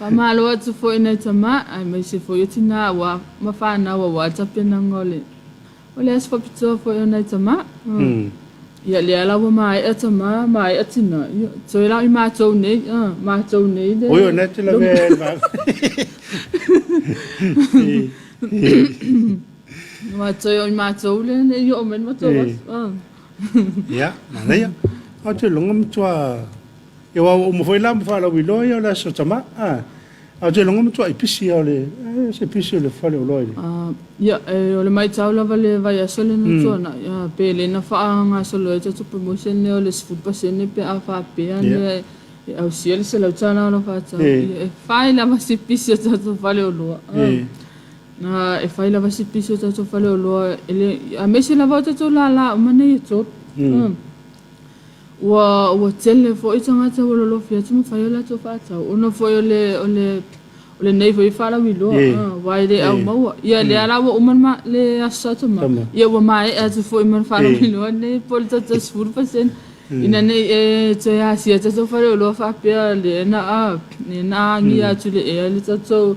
faamalo atu foi i nai tama aemaise foi o tina aua ma fanau aua tapenaga o le O le aso faapitoa foi o nai tama. Ia lea la ua maea tama, maea tina. Ia, toe la i matou nei, matou nei le.
Oi, o na te lavea e le vaega.
Ma toe o i matou le nei i oo mai le matou aso.
Ia, manaia. Ou te iloga matua Ia aua ua uma foi la ma faalauiloa ia o le aso tama. A, ae ou te iloga matuai pisi ia o le, se pisi o le faleoloa i le.
Ia, o le maitau lava le vaiaso lea na tuanai, pe le na faagasolo ai tatou promotion lea o le 10% pe a faapea lea e ausia le $100 o lau faatau. Ia, e fai lava si pisi o tatou faleoloa. E fai lava si pisi o tatou faleoloa, aemaise lava o tatou lala uma nei e tolu. Ua ua tele foi tagata ua lolofi atu ma fai o latou faatau ona foi o le o le o lenei foi faalauiloa aua e le au maua. Ia lea la ua uma le Aso Sa Tama, ia ua maea atu foi ma le faalauiloa lenei po o le tatou 10% ina ne i e toe asia tatou faleoloa faapea lea na lea na agia atu i le ea le tatou.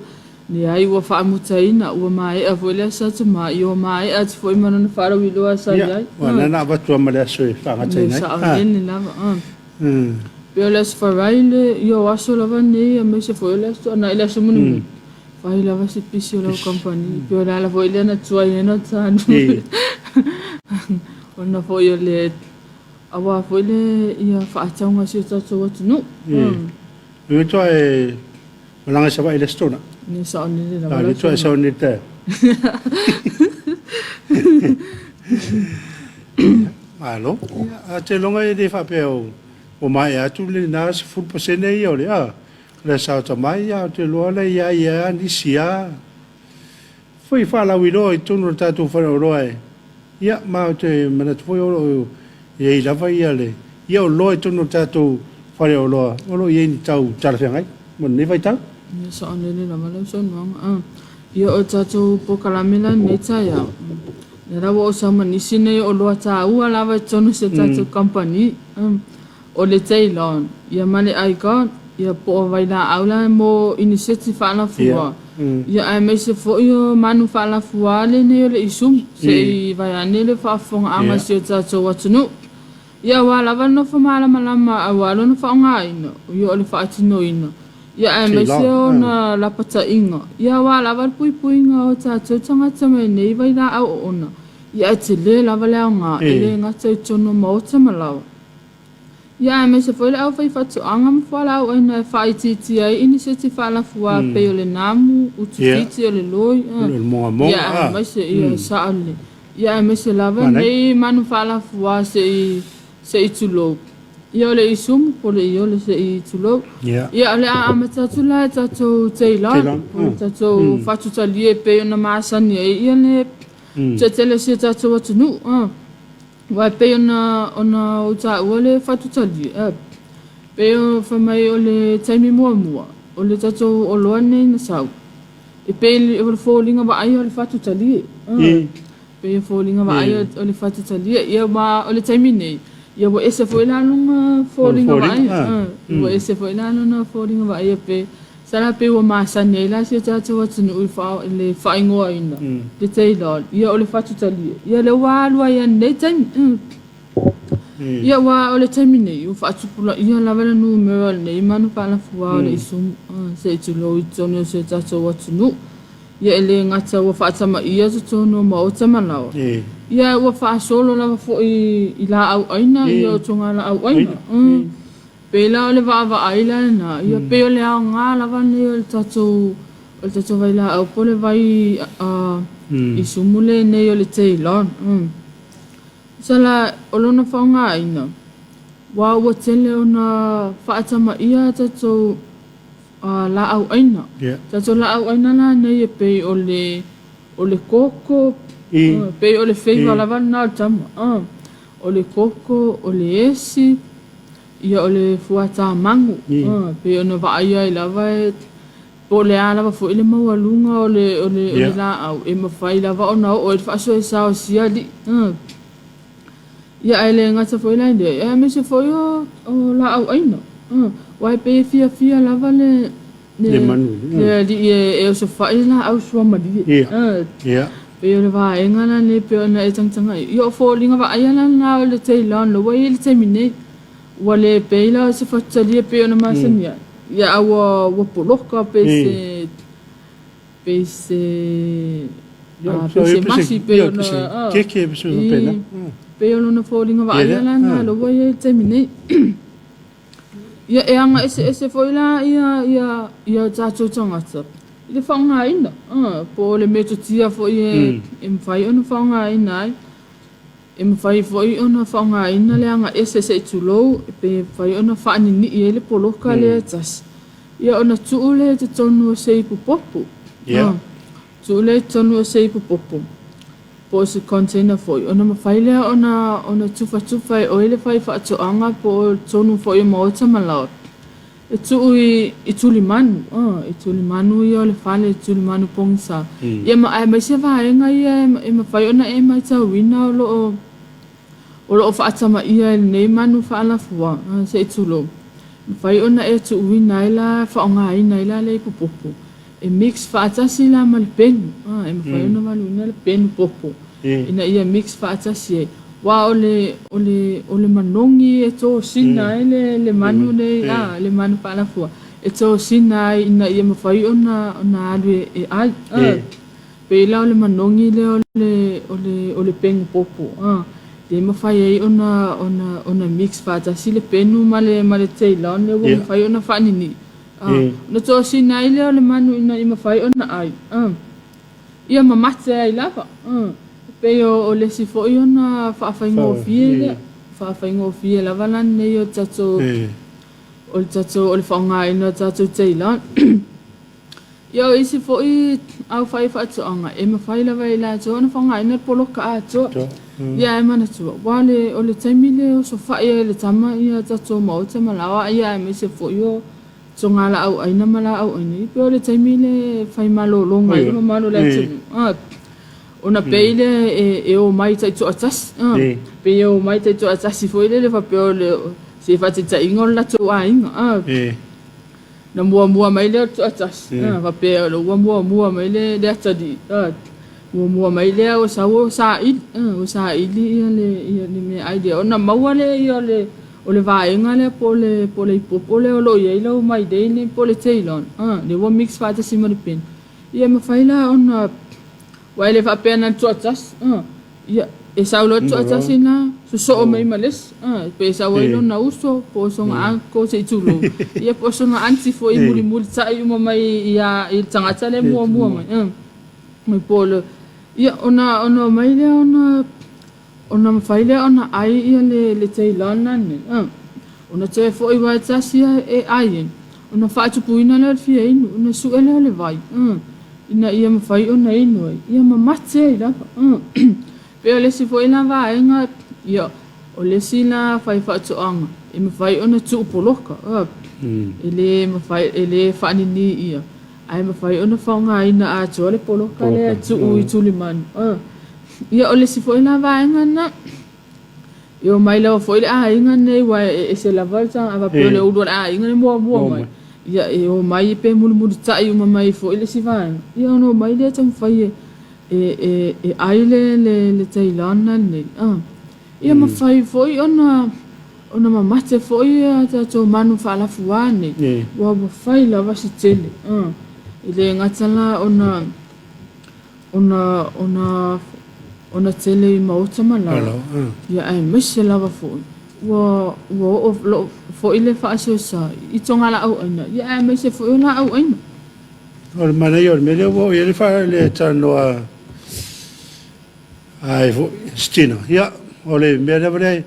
Leai, ua faamutaina, ua maea foi le aso Sa Ia ua maea atu foi ma lona faalauiloa sa i ai.
Ua na na avatu lava ma le aso e faagataina ai.
Saolele lava. Pei o le Aso Faraile, ia o aso lava nei aemaise foi o le Aso Toonai, le Aso Mulimuli, fai lava se pisi o lau kamupani. Pei o le ala foi lea na tuai ai ona tanu. Ona foi o le aua foi le ia faatauga a si o tatou atunuu.
Ua toa e malaga i Savaii i le Aso Toonai.
Ia saolele lava.
A le toa e sau nei taeao. Malo. A te iloga e le faapea ua maea atu lena 10% ia o le a le sao tamai, a o te iloa la ia ia nisi a foi faalauiloa i totonu o le tatou faleoloa e ia ma ou te manatu foi o lo o i ai lava ia le ia oloa i totonu o le tatou faleoloa o lo o i ai ni tau talafeagai mo lenei vaitau.
Ia saolele lava lau saunoaga. A. Ia o tatou polokalame la lenei taeao, lea la ua ou sau ma nisi nei o oloa taua lava i totonu o si a tatou kamupani. O le Ceylon, ia ma le Icon, ia po o vailaau la mo iniseti faalafua, ia aemaise foi o manu faalafua lenei o le isumu, se i vaeane le faafofogaaga a si o tatou atunuu. Ia aua lava le nofo malamalama aua lona faaaogaina, ia o le faatinoina, ia aemaise ona lapataiga, ia aua lava le puipuiga o tatou tagata mai nei vailaau oona, ia ae tele lava le aoga e le gata i totonu o maota ma laoa. Ia aemaise foi le aufaifaatoaga ma fualaauaina e faaitiitia ai iniseti faalafua pei o le namu, utufiti, o le loi, ia aemaise ia sao lelei. Ia aemaise lava nei manu faalafua se i se i tulou. Ia o le isumu po o le iole se i tulou. Ia o le a amata atu la e tatou Ceylon, o le tatou fatutalie e pei ona masani ai ia le toatele o si o tatou atunuu. Aua e pei ona ona ou taua le fatutalie, e pei o fai mai o le taimi muamua o le tatou oloa lenei na sau, e pei o le foliga vaaia o le fatutalie. E pei o foliga vaaia o le fatutalie. Ia ma o le taimi nei, ia ua ese foi la lona foliga vaaia. Ua ese foi la lona foliga vaaia pe Sala pei ua masani ai la si o tatou atunuu i le faaigoaina le Ceylon, ia o le fatu talie, ia lea ua alu ai lava i lenei taimi. Ia aua o le taimi nei, ua faatupulaia lava le numera o lenei manu faalafua o le isumu se i tulou i totonu o si o tatou atunuu. Ia e le gata ua faatamaia totonu o maota ma laoa, ia ae ua faasolo lava foi i laau aina, ia o togalaau aina. Pei la o le vaavaai la lena, ia pei o le aoga lava lenei o le tatou o le tatou vailaau po o le vai isumu lenei o le Ceylon. Tusa la o lona faaaogaina, aua ua tele ona faatamaia a tatou laau aina. Tatou laau aina la nei e pei o le o le koko, pei o le feiva lava lena o le tama. O le koko, o le esi, ia o le fuata magu, pei ona vaaia ai lava e po o le a lava foi le maualuga o le o le o le laau e mafai lava ona oo ai le faasoesa o sia alii. Ia ae le gata foi la i lea, ia aemaise foi o o laau aina. Aua e pei e fiafia lava le le le alii e osofai le laau suamalie. Pei o le vaega la lenei pei ona e tagatagai ai. Ia o foliga vaaia la lena o le Ceylon ua i ai i le taimi nei. Ua le pei la o se fatutalia pei ona masani ai, ia a ua ua poloka pe se pe se pe se masi pei ona pei o lona foliga vaaia la lena lea ua i ai i le taimi nei. Ia e aga eseese foi la ia ia ia o tatou tagata i le faaaogaina, po o le metotia foi e mafai ona faaaogaina ai. E mafai foi ona faaaogaina le aga ese se i tulou pe mafai ona faaninii ai le poloka lea e tasi, ia ona tuu lea i totonu o se ipu popo. Tuu lea i totonu o se ipu popo po o se container foi, ona mafai lea ona ona tufatufa e oe le faifaatoaga po o totonu foi o maota ma laoa. E tuu i i tulimanu, i tulimanu ia o le fale, tulimanu pogisa. Ia ma aemaise vaega ia e mafai ona e matauina o lo o o lo o faatamaia e lenei manu faalafua, se i tulou. Mafai ona e tuuina ai la, faaaogaina ai la le ipu popo e mix faatasi la ma le penu. E mafai ona valuina le penu popo ina ia mix faatasi ai. Aua o le, o le, o le manogi e tosina ai le, le manu nei, a, le manu faalafua, e tosina ai ina ia mafai ona, ona alu e, e ai. A, pei la o le manogi lea o le, o le, o le penu popo, a, le mafai ai ona, ona, ona mix faatasi le penu ma le, ma le ceylon lea ua mafai ona faaninii. A, ona tosina ai lea o le manu ina ia mafai ona ai. A. Ia mamate ai lava. E pei o le isi foi ona faafaigofie lea, faafaigofie lava la lenei o le tatou, o le tatou, o le faaaogaina o tatou Ceylon. Ia o isi foi au faifaatoaga, e mafai lava e i latou ona faaaogaina le poloka atoa. Ia ae manatua, aua o le taimi lea e osofai ai e le tama ia tatou maota ma laoa, ia aemaise foi o. togalaau aina ma laau aina, ia pei o le taimi lea e fai malologa ai le mamalu o le atunuu, a, ona pei lea e omai taitoatasi, a, pei e omai taitoatasi foi lele faapea o le se faataitaiga o le latou aiga, a, na muamua mai lea o le toatasi, a, faapea o lea ua muamua mai le atalii, a, muamua mai lea ua sau o saili, a, ua saili ia le meaai lea, ona maua lea o le O le vaega lea po o le po o le ipopo lea o lo o i ai lau mailei nei po o le Ceylon, a, lea ua mix faatasi ma le peni. Ia e mafai la ona, aua e le faapea na o le toatasi, a, ia e sau loa le toatasi lena sosoo mai ma le isi, a, pe sau ai lona uso po o sona uncle se i tulou, ia po o sona aunty foi e mulimulitai uma mai ia i le tagata lea e muamua mai, a, mai po o le, ia ona ona omai lea ona Ona mafai lea ona ai ia le le Ceylon nei, a. Ona toe foi wae tasi ia e ai ai, ona faatupuina lea o le fia inu, ona sue lea o le vai, a, ina ia mafai ona inu ai, ia mamate ai lava, a. Pei o le isi foi la vaega, ia, o le isi la faifaatoaga e mafai ona tuu poloka, a, e le mafai, e le faanini ia, ae mafai ona faaaogaina atoa le poloka lea e tuu i tulimanu, a. Ia, o le isi foi la vaega lena, e omai lava foi le aiga lenei aua e ese lava le tagata faapea o le ulu o le aiga le muamua mai. Ia, e omai pe mulimulitai uma mai foi le isi vaega, ia ona omai lea taumafai e e e ai le le le tailana lenei. Ia mafai foi ona ona mamate foi a tatou manu faalafuā nei, ua mafai lava se tele. E le gata la ona ona ona ona tele i maota ma laoa, ia aemaise lava foi ua ua oo loo foi le faasoesa i togalaau aina, ia aemaise foi o laau aina.
O le manaia o le mea lea ua oo i ai le fa le talanoa ai foi Stina. Ia, o le mea lava lea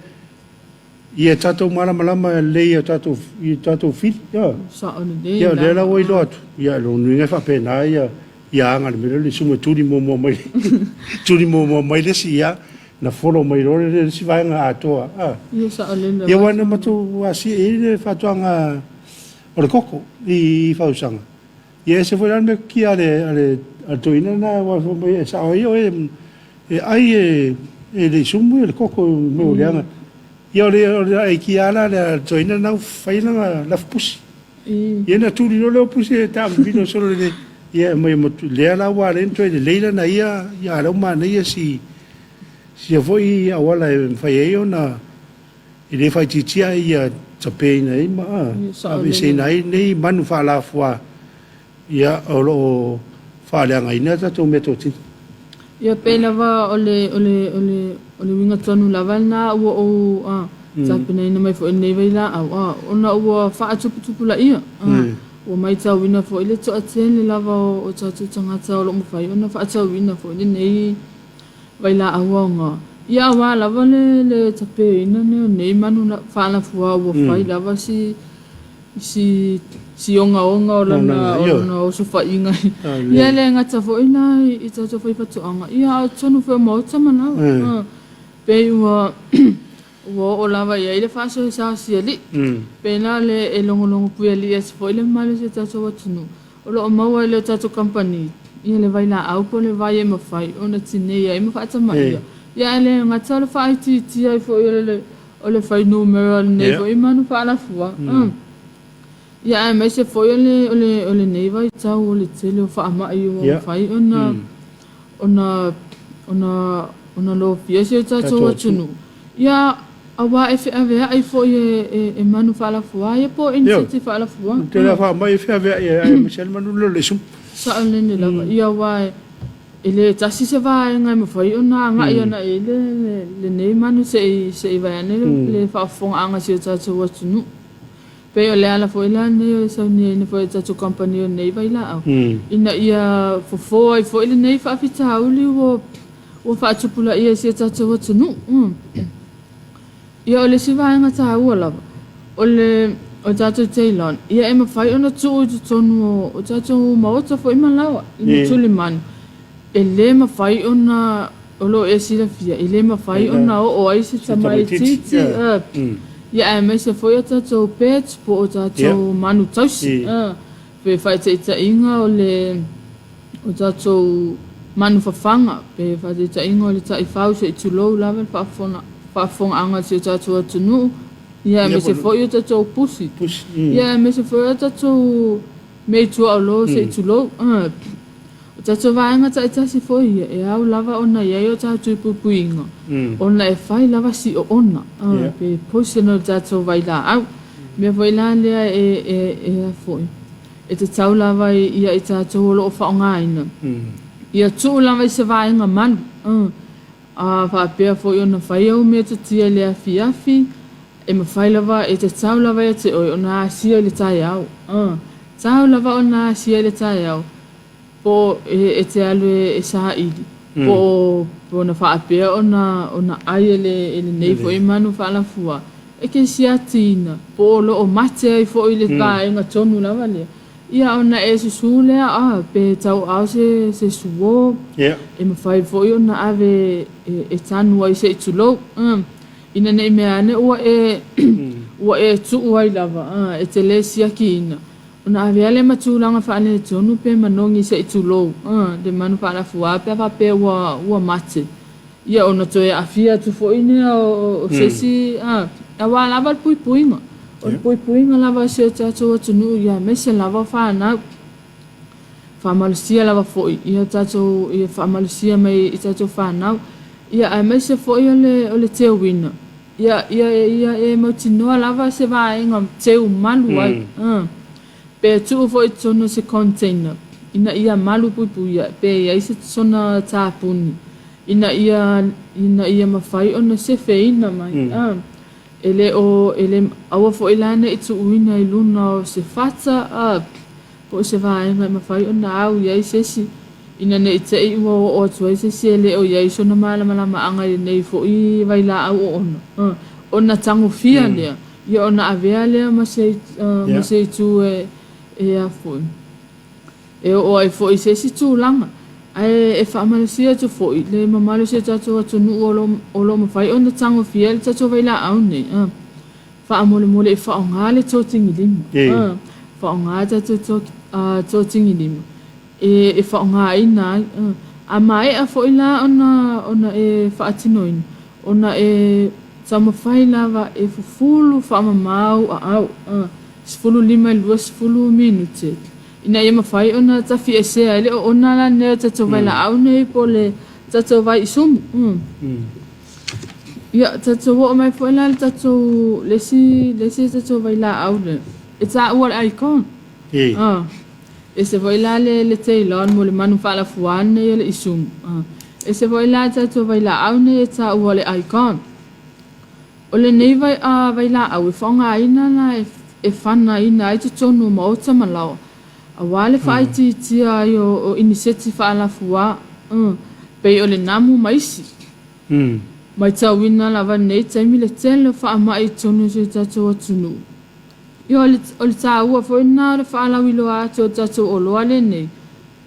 Ia tatou malamalama lelei i tatou i tatou fili. Ia.
Sao lelei.
Ia lea la ua iloa atu. Ia lona uiga e faapena ia ia aga le mea lea le sumu e tuli muamua mai tuli muamua mai le isi ia na follow mai loa le isi vaega atoa.
Ah. Ia sao lelei.
Ia ua na matou asia i le faatoaga o le koko i Fausaga. Ia ese foi la le metotia a le a le a le toeaina lena aua fai mai e sao ai oe e ai e e le i sumu ia le koko i mea o leaga. Ia o le o le aikia la le toeaina lena ua fai lana lafupusi. Ia na tuli loa lea o pusi e taamilo solo le ia aumai ma lea la ua ala ai ona toe lelei lana ia ia a o lea ua manaia si sia foi auala e mafai ai ona E le faaitiitia ai ia tapeina ai ma aveeseina ai nei manu faalafua ia o lo o faaleagaina a tatou meatotino.
Ia pei lava o le o le o le o le uiga tonu lava lena ua ou a tapenaina mai foi i lenei vailaau a ona ua faatuputupulaia a ua maitauina foi le toatele lava o tatou tagata o lo o mafai ona faatauina foi lenei vailaau aoga. Ia aua lava le le tapeina nei o nei manu faalafua ua fai lava si si si ogaoga o lana o lona osofaiga. Ia e le gata foi la i tatou faifatoaga, ia a o totonu foi o maota ma laoa. Pei ua ua oo lava i ai le faasoesa o si alii. Pei la le e logologo puialii atu foi le mamalu o si o tatou atunuu. O lo o maua e le tatou kamupani ia le vailaau po o le vai e mafai ona tinei ai ma faatamaia. Ia ae le gata o le faaitiitia ai foi o le o le fuainumera o lenei foi manu faalafua. Ia aemaise foi o le o le o lenei vaitau o le tele o faamai ua mafai ona ona ona ona lofia si o tatou atunuu. Ia, aua e feaveai foi e e manu faalafua ia po o iniseti faalafua.
Ua tele lava faamai e feaveai ai aemaise lava le manu lea o le isumu.
Saolele lava. Ia, aua e le tasi se vaega e mafai ona agai ana i ai le lenei manu se i se i vaeane le faafofogaaga a si o tatou atunuu. Pei o le ala foi la lenei o le sauniaina foi e le tatou kamupani o lenei vailaau, ina ia fofo ai foi lenei faafitauli ua Ua faatupulaia i si o tatou atunuu. Ia o le isi vaega taua lava, o le o tatou Ceylon, ia e mafai ona tuu i totonu o tatou maota foi ma laoa i ni tulimanu. E le mafai ona, o lo o e silafia, e le mafai ona oo ai se tamaitiiti Ia aemaise foi o tatou pets po o tatou manu tausi. Pe faataitaiga o le o tatou manu fafaga, pe faataitaiga o le taifau se i tulou lava le faafofogaaga a si o tatou atunuu, ia aemaise foi o tatou pusi, ia aemaise foi o tatou meituaolo se i tulou. O tatou vaega taitasi foi ia, e ao lava ona i ai o tatou puipuiga, ona e fai lava si oona, pe poison o le tatou vailaau. Mea foi la lea e, e, e a foi, e tatau lava ia i tatou o lo o faaaogaina, ia tuu lava i se vaega malu, a faapea foi ona fai au metotia i le afiafi, e mafai lava, e tatau lava ia te oe ona asia i le taeao, tatau lava ona asia i le taeao, po o e te alu e saili, po o ona faapea ona ai e lenei foi manu faalafua, e te siakiina, po o lo o mate ai foi i le vaega tonu lava lea, ia ona e susū lea, a, pe tauaao se suo, e mafai foi ona ave e tanu ai se i tulou, ina ne i mea ane ua e tuu ai lava, e te le siakiina. Ona avea lea ma tulaga faaletonu pe manogi se i tulou le manu faalafua pe a faapea ua mate, ia ona toe aafia atu foi lea o se isi, aua lava le puipuiga. O le puipuiga lava o si o tatou atunuu ia aemaise lava o fanau. Faamalosia lava foi ia tatou, ia faamalosia mai i tatou fanau, ia aemaise foi o le teuina. Ia, ia, ia e mautinoa lava se vaega teu malu ai. Pe tuu foi i totonu o se container ina ia malu puipuia pe i ai se sona tapuni ina ia, ina ia mafai ona sefeina mai. E le o, e le, aua foi la ne i tuuina i luna o se fata, po o se vaega e mafai ona au i ai se isi, ina ne i te i ua oo atu ai se isi e le o i ai sona malamalamaaga i lenei foi vailaau oona, ona tagofia lea, ia ona avea lea ma se, ma se itu e, e a foi, e oo ai foi i se isi tulaga. Ae e faamalosia atu foi le mamalu o si o tatou atunuu o lo o mafai ona tagofia e le tatou vailaau nei. Faamolemole e faaaoga le totigilima. Faaaoga tatou totigilima e faaaogaina ai. A maea foi la ona e faatinoina, ona e taumafai lava e fufulu faamamau aao, 15 i le 20 minute, ina ia mafai ona tafiesea ai le oona la lenei o tatou vailaau nei po o le tatou vaisumu. Ia, tatou oo mai foi la i le tatou, le isi, le isi tatou vailaau lea, e taua le icon. Ah, ese foi la le Ceylon mo le manu faalafua nei o le isumu. Ah, ese foi la le tatou vailaau nei e taua le icon. O lenei vai, vailaau e faaaogaina la e fanaina ai totonu o maota ma laoa, aua le faaitiitia ai o iniseti faalafua, pei o le namu ma isi. Matauina lava lenei taimi le tele o faamai i totonu o si o tatou atunuu. Ia o le taua foi lena o le faalauiloa atu o le tatou oloa lenei,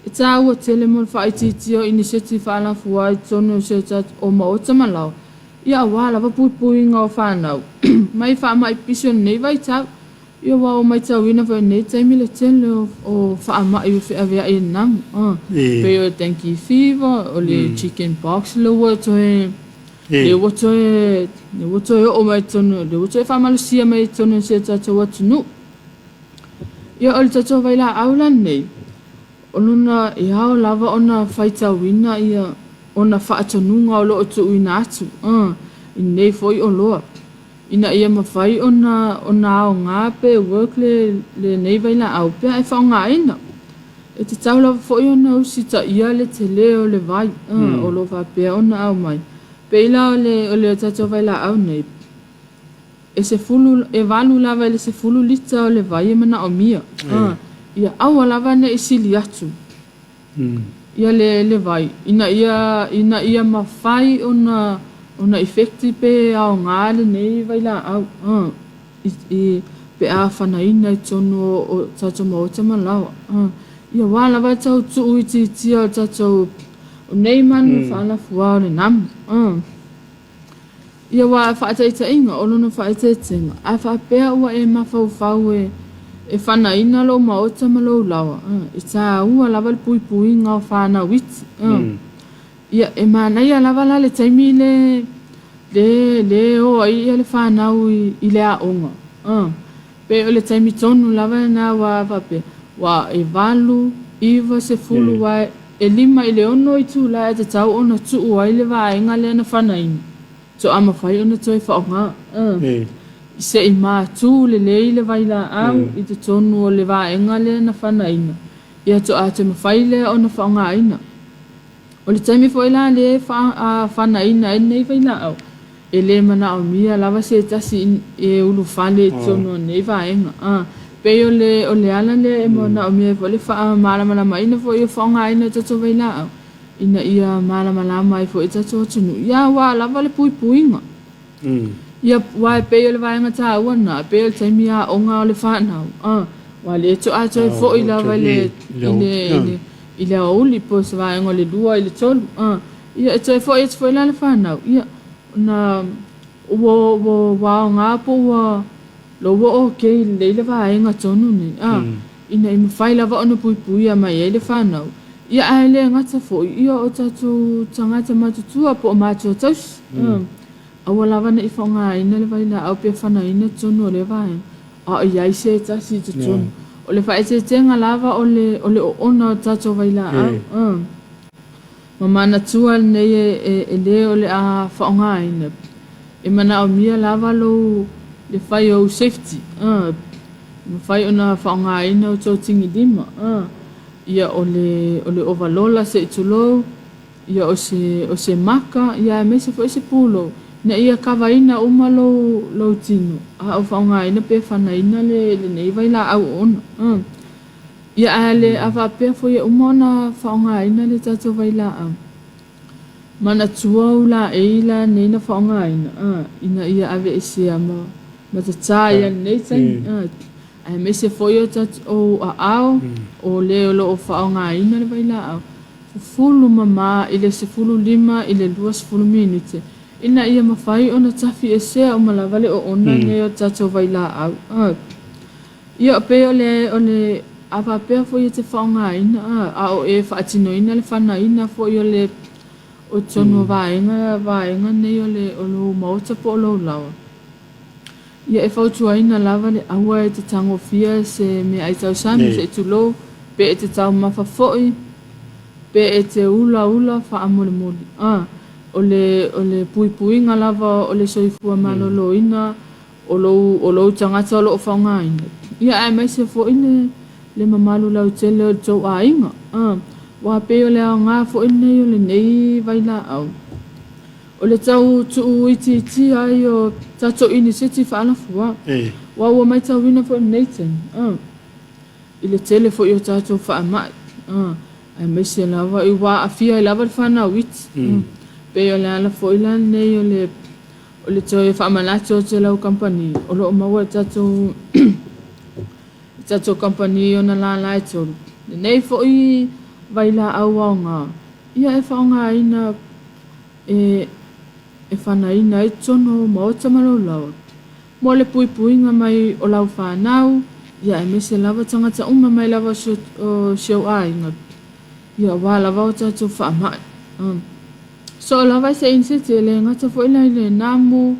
e taua tele mo le faaitiitia o iniseti faalafua i totonu o si o tatou o maota ma laoa, ia aua lava puipuiga o fanau mai faamai pipisi o lenei vaitau. Ia aua ua matauina foi i lenei taimi le tele o faamai ua feaveai e le namu, pei o le dengue fever, o le chicken pox lea ua toe, lea ua toe, lea ua toe oo mai i totonu, lea ua toe faamalosia mai i totonu o si o tatou atunuu. Ia o le tatou vailaau la lenei, o lona, e ao lava ona faitauina ia ona faatonuga o lo o tuuina atu i lenei foi oloa. Ina ia mafai ona ona aoga pe work le lenei vailaau pe a e faaaogaina. E tatau lava foi ona usitaia le tele o le vai o lo o faapea ona aumai. Pei la o le o le tatou vailaau nei, e sefulu e valu lava i le sefulu lita o le vai e manaomia. Ia aua lava ne i sili atu. Ia le le vai ina ia ina ia mafai ona ona effective pe aoga lenei vailaau i pe a fanaina i totonu o tatou maota ma laoa. Ia aua lava tau tuuitiitia o tatou o nei manu faalafua o le namu. Ia aua a faataitaiga, o lona faaeteetega, a faapea ua e mafaufau e e fanaina lou maota ma lou laoa, e taua lava le puipuiga o fanau iti. Ia, e manaia lava la le taimi le le le o ai ia le fanau i i le aoga. Pe o le taimi tonu lava lena aua a faapea, ua e 8, 9, 10 aua e 5 i le 6 itula e tatau ona tuu ai le vaega lea na fanaina. Toa mafai ona toe faaaoga. Se i matu lelei le vailaau i totonu o le vaega lea na fanaina, ia toa toe mafai lea ona faaaogaina. O le taimi foi la lea e fanaina ai lenei vailaau, e le manaomia lava se tasi e ulufale i totonu o lenei vaega. E pei o le o le ala lea e manaomia ai foi le faamalamalamaina foi o faaaogaina o tatou vailaau, ina ia malamalama ai foi tatou atunuu, ia aua lava le puipuiga. Ia, aua e pei o le vaega taua lena, e pei o le taimi aoga o le fanau, aua lea toa toe foi lava i le, i le, i le, i le aoauli po o se vaega o le 2 i le 3. Ia, e toe foi atu foi la le fanau, ia, ona ua, ua, ua aoga po ua Lou oo okei lelei le vaega tonu nei, a, ina i mafai lava ona puipuia mai ai le fanau, ia ae le gata foi, ia o tatou tagata matutua po o matua tausi, a, aua lava ne i faaaogaina le vailaau pe fanaina totonu o lea vaega, a o i ai se tasi i totonu. O le faaeteetega lava o le, o le oona o tatou vailaau, a. Ma manatua lenei e le o le a faaaogaina, e manaomia lava lou le fai o ou safety, e mafai ona faaaogaina outou tigilima, ia o le o le ovalola se i tulou, ia o se o se maka, ia aemaise foi se pulou, ina ia kavaina uma lou lou tino a o faaaogaina pe fanaina le lenei vailaau oona. Ia ae le a faapea foi e uma ona faaaogaina le tatou vailaau. Manatua ou laei la nei na faaaogaina a, ina ia aveesea ma ma tata ia lenei taimi a, aemaise foi o tatou aao o le o lo o faaaogaina le vailaau, fufulu mama i le 15 i le 20 minute ina ia mafai ona tafiesea uma lava le oona nei o tatou vailaau a. Ia, pei o le, o le, a faapea foi e te faaaogaina, a, a o e faatinoina le fanaina foi o le, o totonu o vaega, vaega nei o le, o lou maota po o lou laoa, ia e fautuaina lava le aua e te tagofia se meaai tausami, se i tulou, pe e te taumafa foi, pe e te ulaula faamolemole, a, o le, o le puipuiga lava o le soifua maloloina o lou, o lou tagata o lo o faaaogaina, ia aemaise foi le, le mamalu lautele o le tou aiga. A, aua pei o le aoga foi lenei o lenei vailaau, o le tau tuuitiitia ai o tatou iniseti faalafua. Aua ua matauina foi i lenei taimi, a, i le tele foi o tatou faamai, a, aemaise lava ua aafia ai lava le fanau iti. Pei o le ala foi la lenei o le O le toe faamanatu atu e lau kamupani, o lo o maua e tatou e tatou kamupani i ona lala e tolu lenei foi vailaau aoga, ia e faaaogaina e e fanaina ai totonu o maota ma laulaua mo le puipuiga mai o lau fanau, ia aemaise lava tagata uma mai lava o si ou aiga, ia aua lava o tatou faamai. Soo lava se iniseti e le gata foi la i le namu,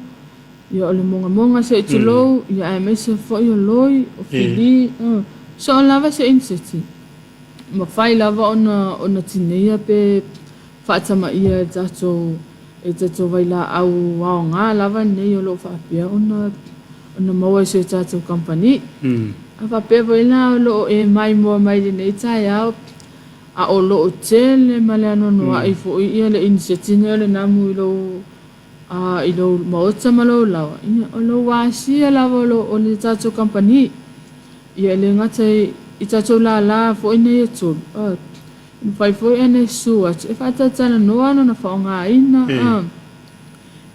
ia o le mogamoga se i tulou, ia aemaise foi o loi, o fili, soo lava se iniseti, mafai lava ona ona tineia pe faatamaia e tatou e tatou vailaau aoga lava lenei o lo o faapea ona ona maua e si o tatou kamupani. A faapea foi la o lo o e maimoa mai i lenei taeao, A o lo o tele ma le anoanoai foi ia le iniseti nei o le namu i lou i lou maota ma lou laoa, ia o lou asia lava o lo o le tatou kamupani. Ia e le gata i tatou lala foi nei e tolu, e mafai foi ona e susu atu e faatalatalanoa lona faaaogaina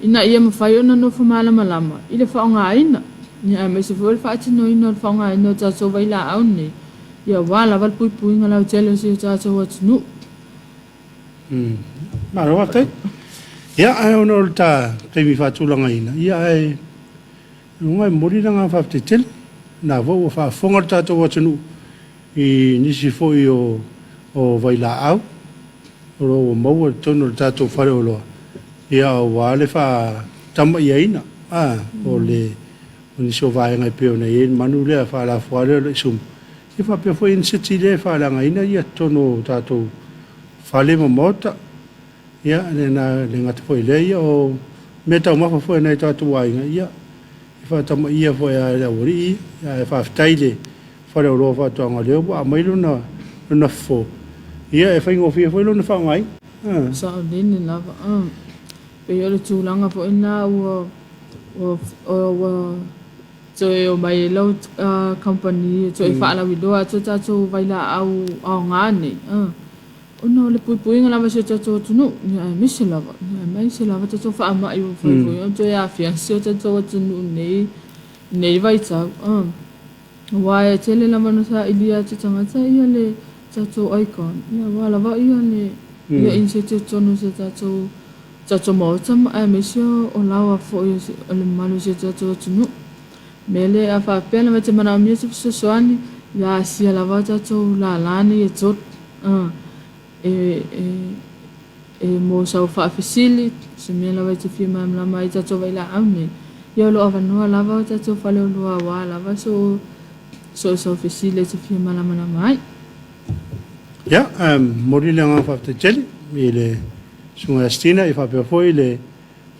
ina ia mafai ona nofo malamalama i le faaaogaina, ia aemaise foi o le faatinoina o le faaaogaina o tatou vailaau nei. Ia aua lava le puipuiga lautele o si o tatou atunuu.
Malo faafetai. Ia, ae ona o le ta taimi faatulagaina, ia ae luga e momoli le agaga faafetai tele. Na foi ua faafofoga le tatou atunuu i nisi foi o vailaau o lo o ua maua i totonu o le tatou faleoloa, ia aua le faatamaiaina o le o nisi o vaega e pei ona i ai le manu lea faalafua lea o le aisumu, ia faapea foi iniseti lea e faaleagaina totonu o tatou fale ma maota. Ia, e le gata foi i lea, ia o meataumafa foi a nai o tatou aiga, ia, e faatamaia foi lava e le aualii ia, ae faafetai i le faleoloa o faatoaga o lea ua aumai lona fofo, ia e faigofie foi lona faaaogaina.
Saolele lava. Pei o le tulaga foi lena ua ua toe omai ai lau kamupani e toe faalauiloa atu a tatou vailaau aoga nei. Ona o le puipuiga lava o si o tatou atunuu, ia aemaise lava, ia aemaise lava tatou faamai ua mafai foi ona toe aafia si o tatou atunuu i lenei vaitau. Aua e tele lava ina sailia atu e tagata ia le tatou icon, ia aua lava ia le ia insete i totonu o si o tatou maota ma aemaise o laoa foi o le mamalu o si o tatou atunuu. O le mea lea a faapea lava e te manaomia se fesoasoani, ia asia lava a tatou lala nei e tolu. E mo sau faafesili, se mea lava e te fia malamalama ai i tatou vailaau nei, ia o lo o avanoa lava o tatou faleoloa aua lava so o sau fesili e te fia malamalama ai.
Ia, momoli le agaga faafetai tele i le Susuga ia Stina ia faapea foi le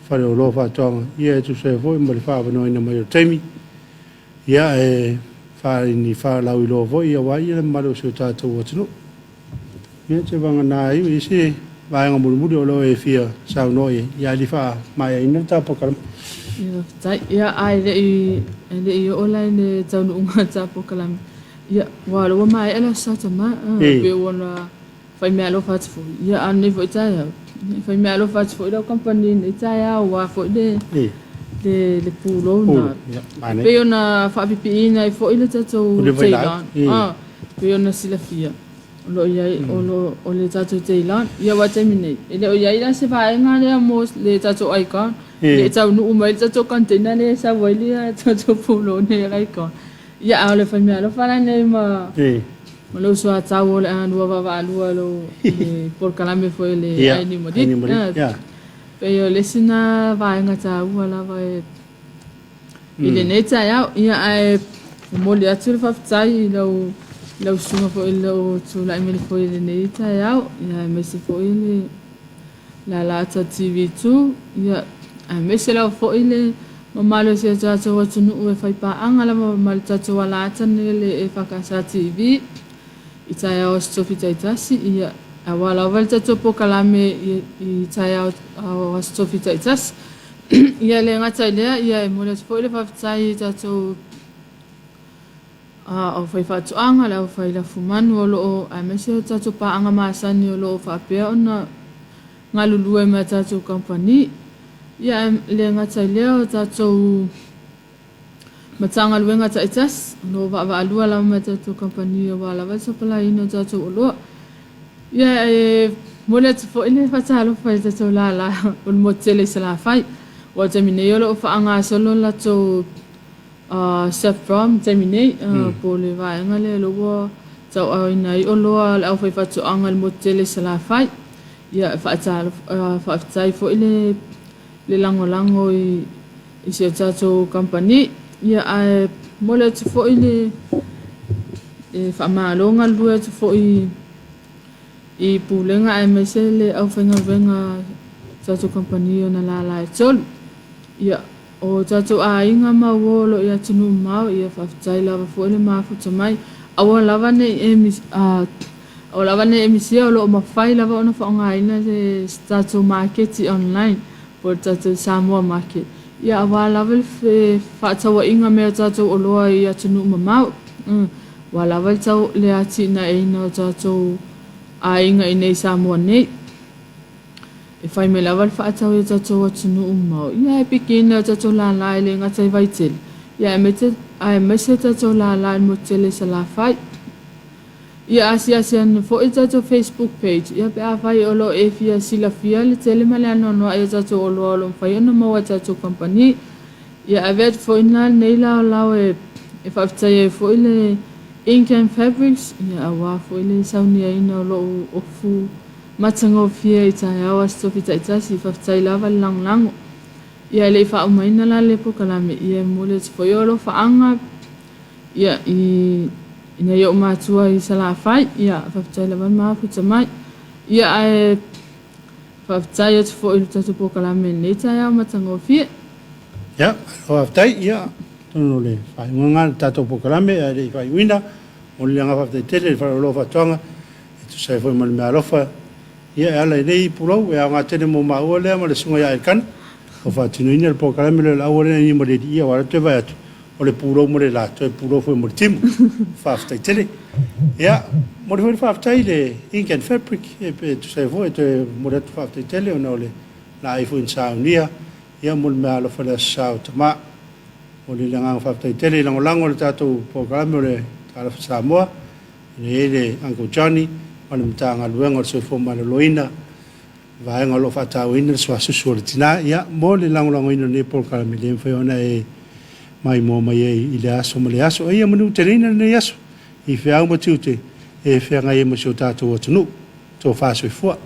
Faleoloa Faatoaga ia e tusa ai foi ma le faaavanoaina mai o le taimi ia e faalauiloa foi aua le mamalu o si o tatou atunuu. Ia, seivagana ai ua i ai se vaega mulimuli o lo o e fia saunoa i ai, ia ae le i faamaeaina le ta polokalame.
Ia, faafetai. Ia, ae le i, e le i oo la i le taunuuga o le ta polokalame, ia, aua o lea ua maea le Aso Sa Tama, pei ua na fai meaalofa atu foi. Ia, a o lenei foi taeao, ia, e fai meaalofa atu foi lau kamupani i lenei taeao aua foi le, le, le pulou na. E pei ona faapipiina ai foi le tatou Ceylon. Pei ona silafia, o lo o i ai, o lo o le tatou Ceylon. Ia aua taimi nei, e le o i ai la se vaega lea mo le tatou Icon. E le i taunuu mai le tatou container lea e sau ai le tatou pulou nei a le Icon. Ia, a o le fai meaalofa la lenei ma ma lou soatau o le a lua vaavaalua le polokalame foi le Aini Malili. Pei o le isi na vaega taua lava e i lenei taeao. Ia, ae momoli atu le faafetai i lau lau susuga foi i lou tulai mai foi i lenei taeao, ia aemaise foi le le Alata TV2, ia aemaise lava foi le mamalu o si o tatou atunuu e faipaaga lava ma le tatou Alata nei le EFKS TV i taeao Aso Tofi taitasi, ia aua lava le tatou polokalame i taeao Aso Tofi taitasi. Ia e le gata i lea, ia e momoli atu foi le faafetai i tatou aufaifaatoaga, le aufailafumanu o lo o, aemaise o tatou paaga masani o lo o faapea ona galulue ma tatou kamupani. Ia e le gata i lea o tatou Matagaluega taitasi, o lo o vaavaalua lava ma tatou kamupani aua lava le sapalaiina o tatou oloa. Ia e momoli atu foi le faatalofa i tatou lala o le motu tele i Salafai. Aua o le taimi nei o lo o faagasolo le latou SAFPROM i le taimi nei, po o le vaega lea o lea ua tauaaoina ai oloa a le aufaifaatoaga i le motu tele i Salafai. Ia e faafetai foi le le lagolago i si a tatou kamupani. Ia ae momoli atu foi le faamalo galulue atu foi i Pulega aemaise le aufaigaluega a tatou kamupani i ona lala e tolu. Ia, o tatou aiga ma uo o lo o i atunuu mamao, ia faafetai lava foi le mafuta mai. Aua lava ne i e aua lava ne i e misia o lo o mafai lava ona faaaogaina se tatou maketi online po o le tatou Samoa Market, ia aua lava le fefaatauaiga mea o tatou oloa i atunuu mamao. Ua lava le tau le atinaeina o tatou aiga i inei i Samoa nei. E fai mai lava le faatau i o tatou atunuu mamao, ia e pikiina e o tatou lala e le gata i Vaitele, ia aemaise o tatou lala i le motu tele i Salafai. Ia asiasi ane foi i le tatou Facebook page, ia pe afai o lo o e fia silafia le tele ma le anoanoai o tatou oloa o lo o mafai ona maua e tatou kamupani. Ia ave atu foi ina lenei laolao e e faafetai ai foi le Ink and Fabrics, ia aua foi le sauniaina o lou ofu matagofie i taeao Aso Tofi taitasi. Faafetai lava le lagolago. Ia e le i faaumaina la le polokalame, ia e momoli atu foi o alofaaga ia i i nai ou matua i Salafai, ia faafetai lava le mafuta mai. Ia ae faafetai atu foi i le tatou polokalame i lenei taeao matagofie.
Ia, faafetai. Ia, atonu o le faaiuga lena o le tatou polokalame ae le i faaiuina, momoli le agaga faafetai tele i le Faleoloa o Faatoaga e tusa ai foi ma le meaalofa ia e ala i nei pulou e aoga tele mo maua lea ma le susuga ia Elkana ua faatinoina le polokalame lea o le aua lea nei ma le alii aua o lea ou te vaai atu o le pulou mo le la toe pulou foi mo le timu. Faafetai tele. Ia, momoli foi le faafetai i le Ink and Fabric e pe tusa ai foi e toe momoli atu le faafetai tele ona o le laei foi na saunia ia mo le meaalofa i le Aso Sa o Tama. Momoli le agaga faafetai tele i lagolago i le tatou polokalame o le Talofa Samoa, ina ia i ai le Uncle Johnny ma le Matagaluega o le Soifua Maloloina, vaega o lo o faatauaina le suasusu o le tina. Ia, mo le lagolagoina o lenei polokalame, e le mafai ona e maimoa mai ai i le aso ma le aso. Ia manuteleina lenei aso i feau ma tiute e feagai ai ma si o tatou atunuu. Tofa soifua.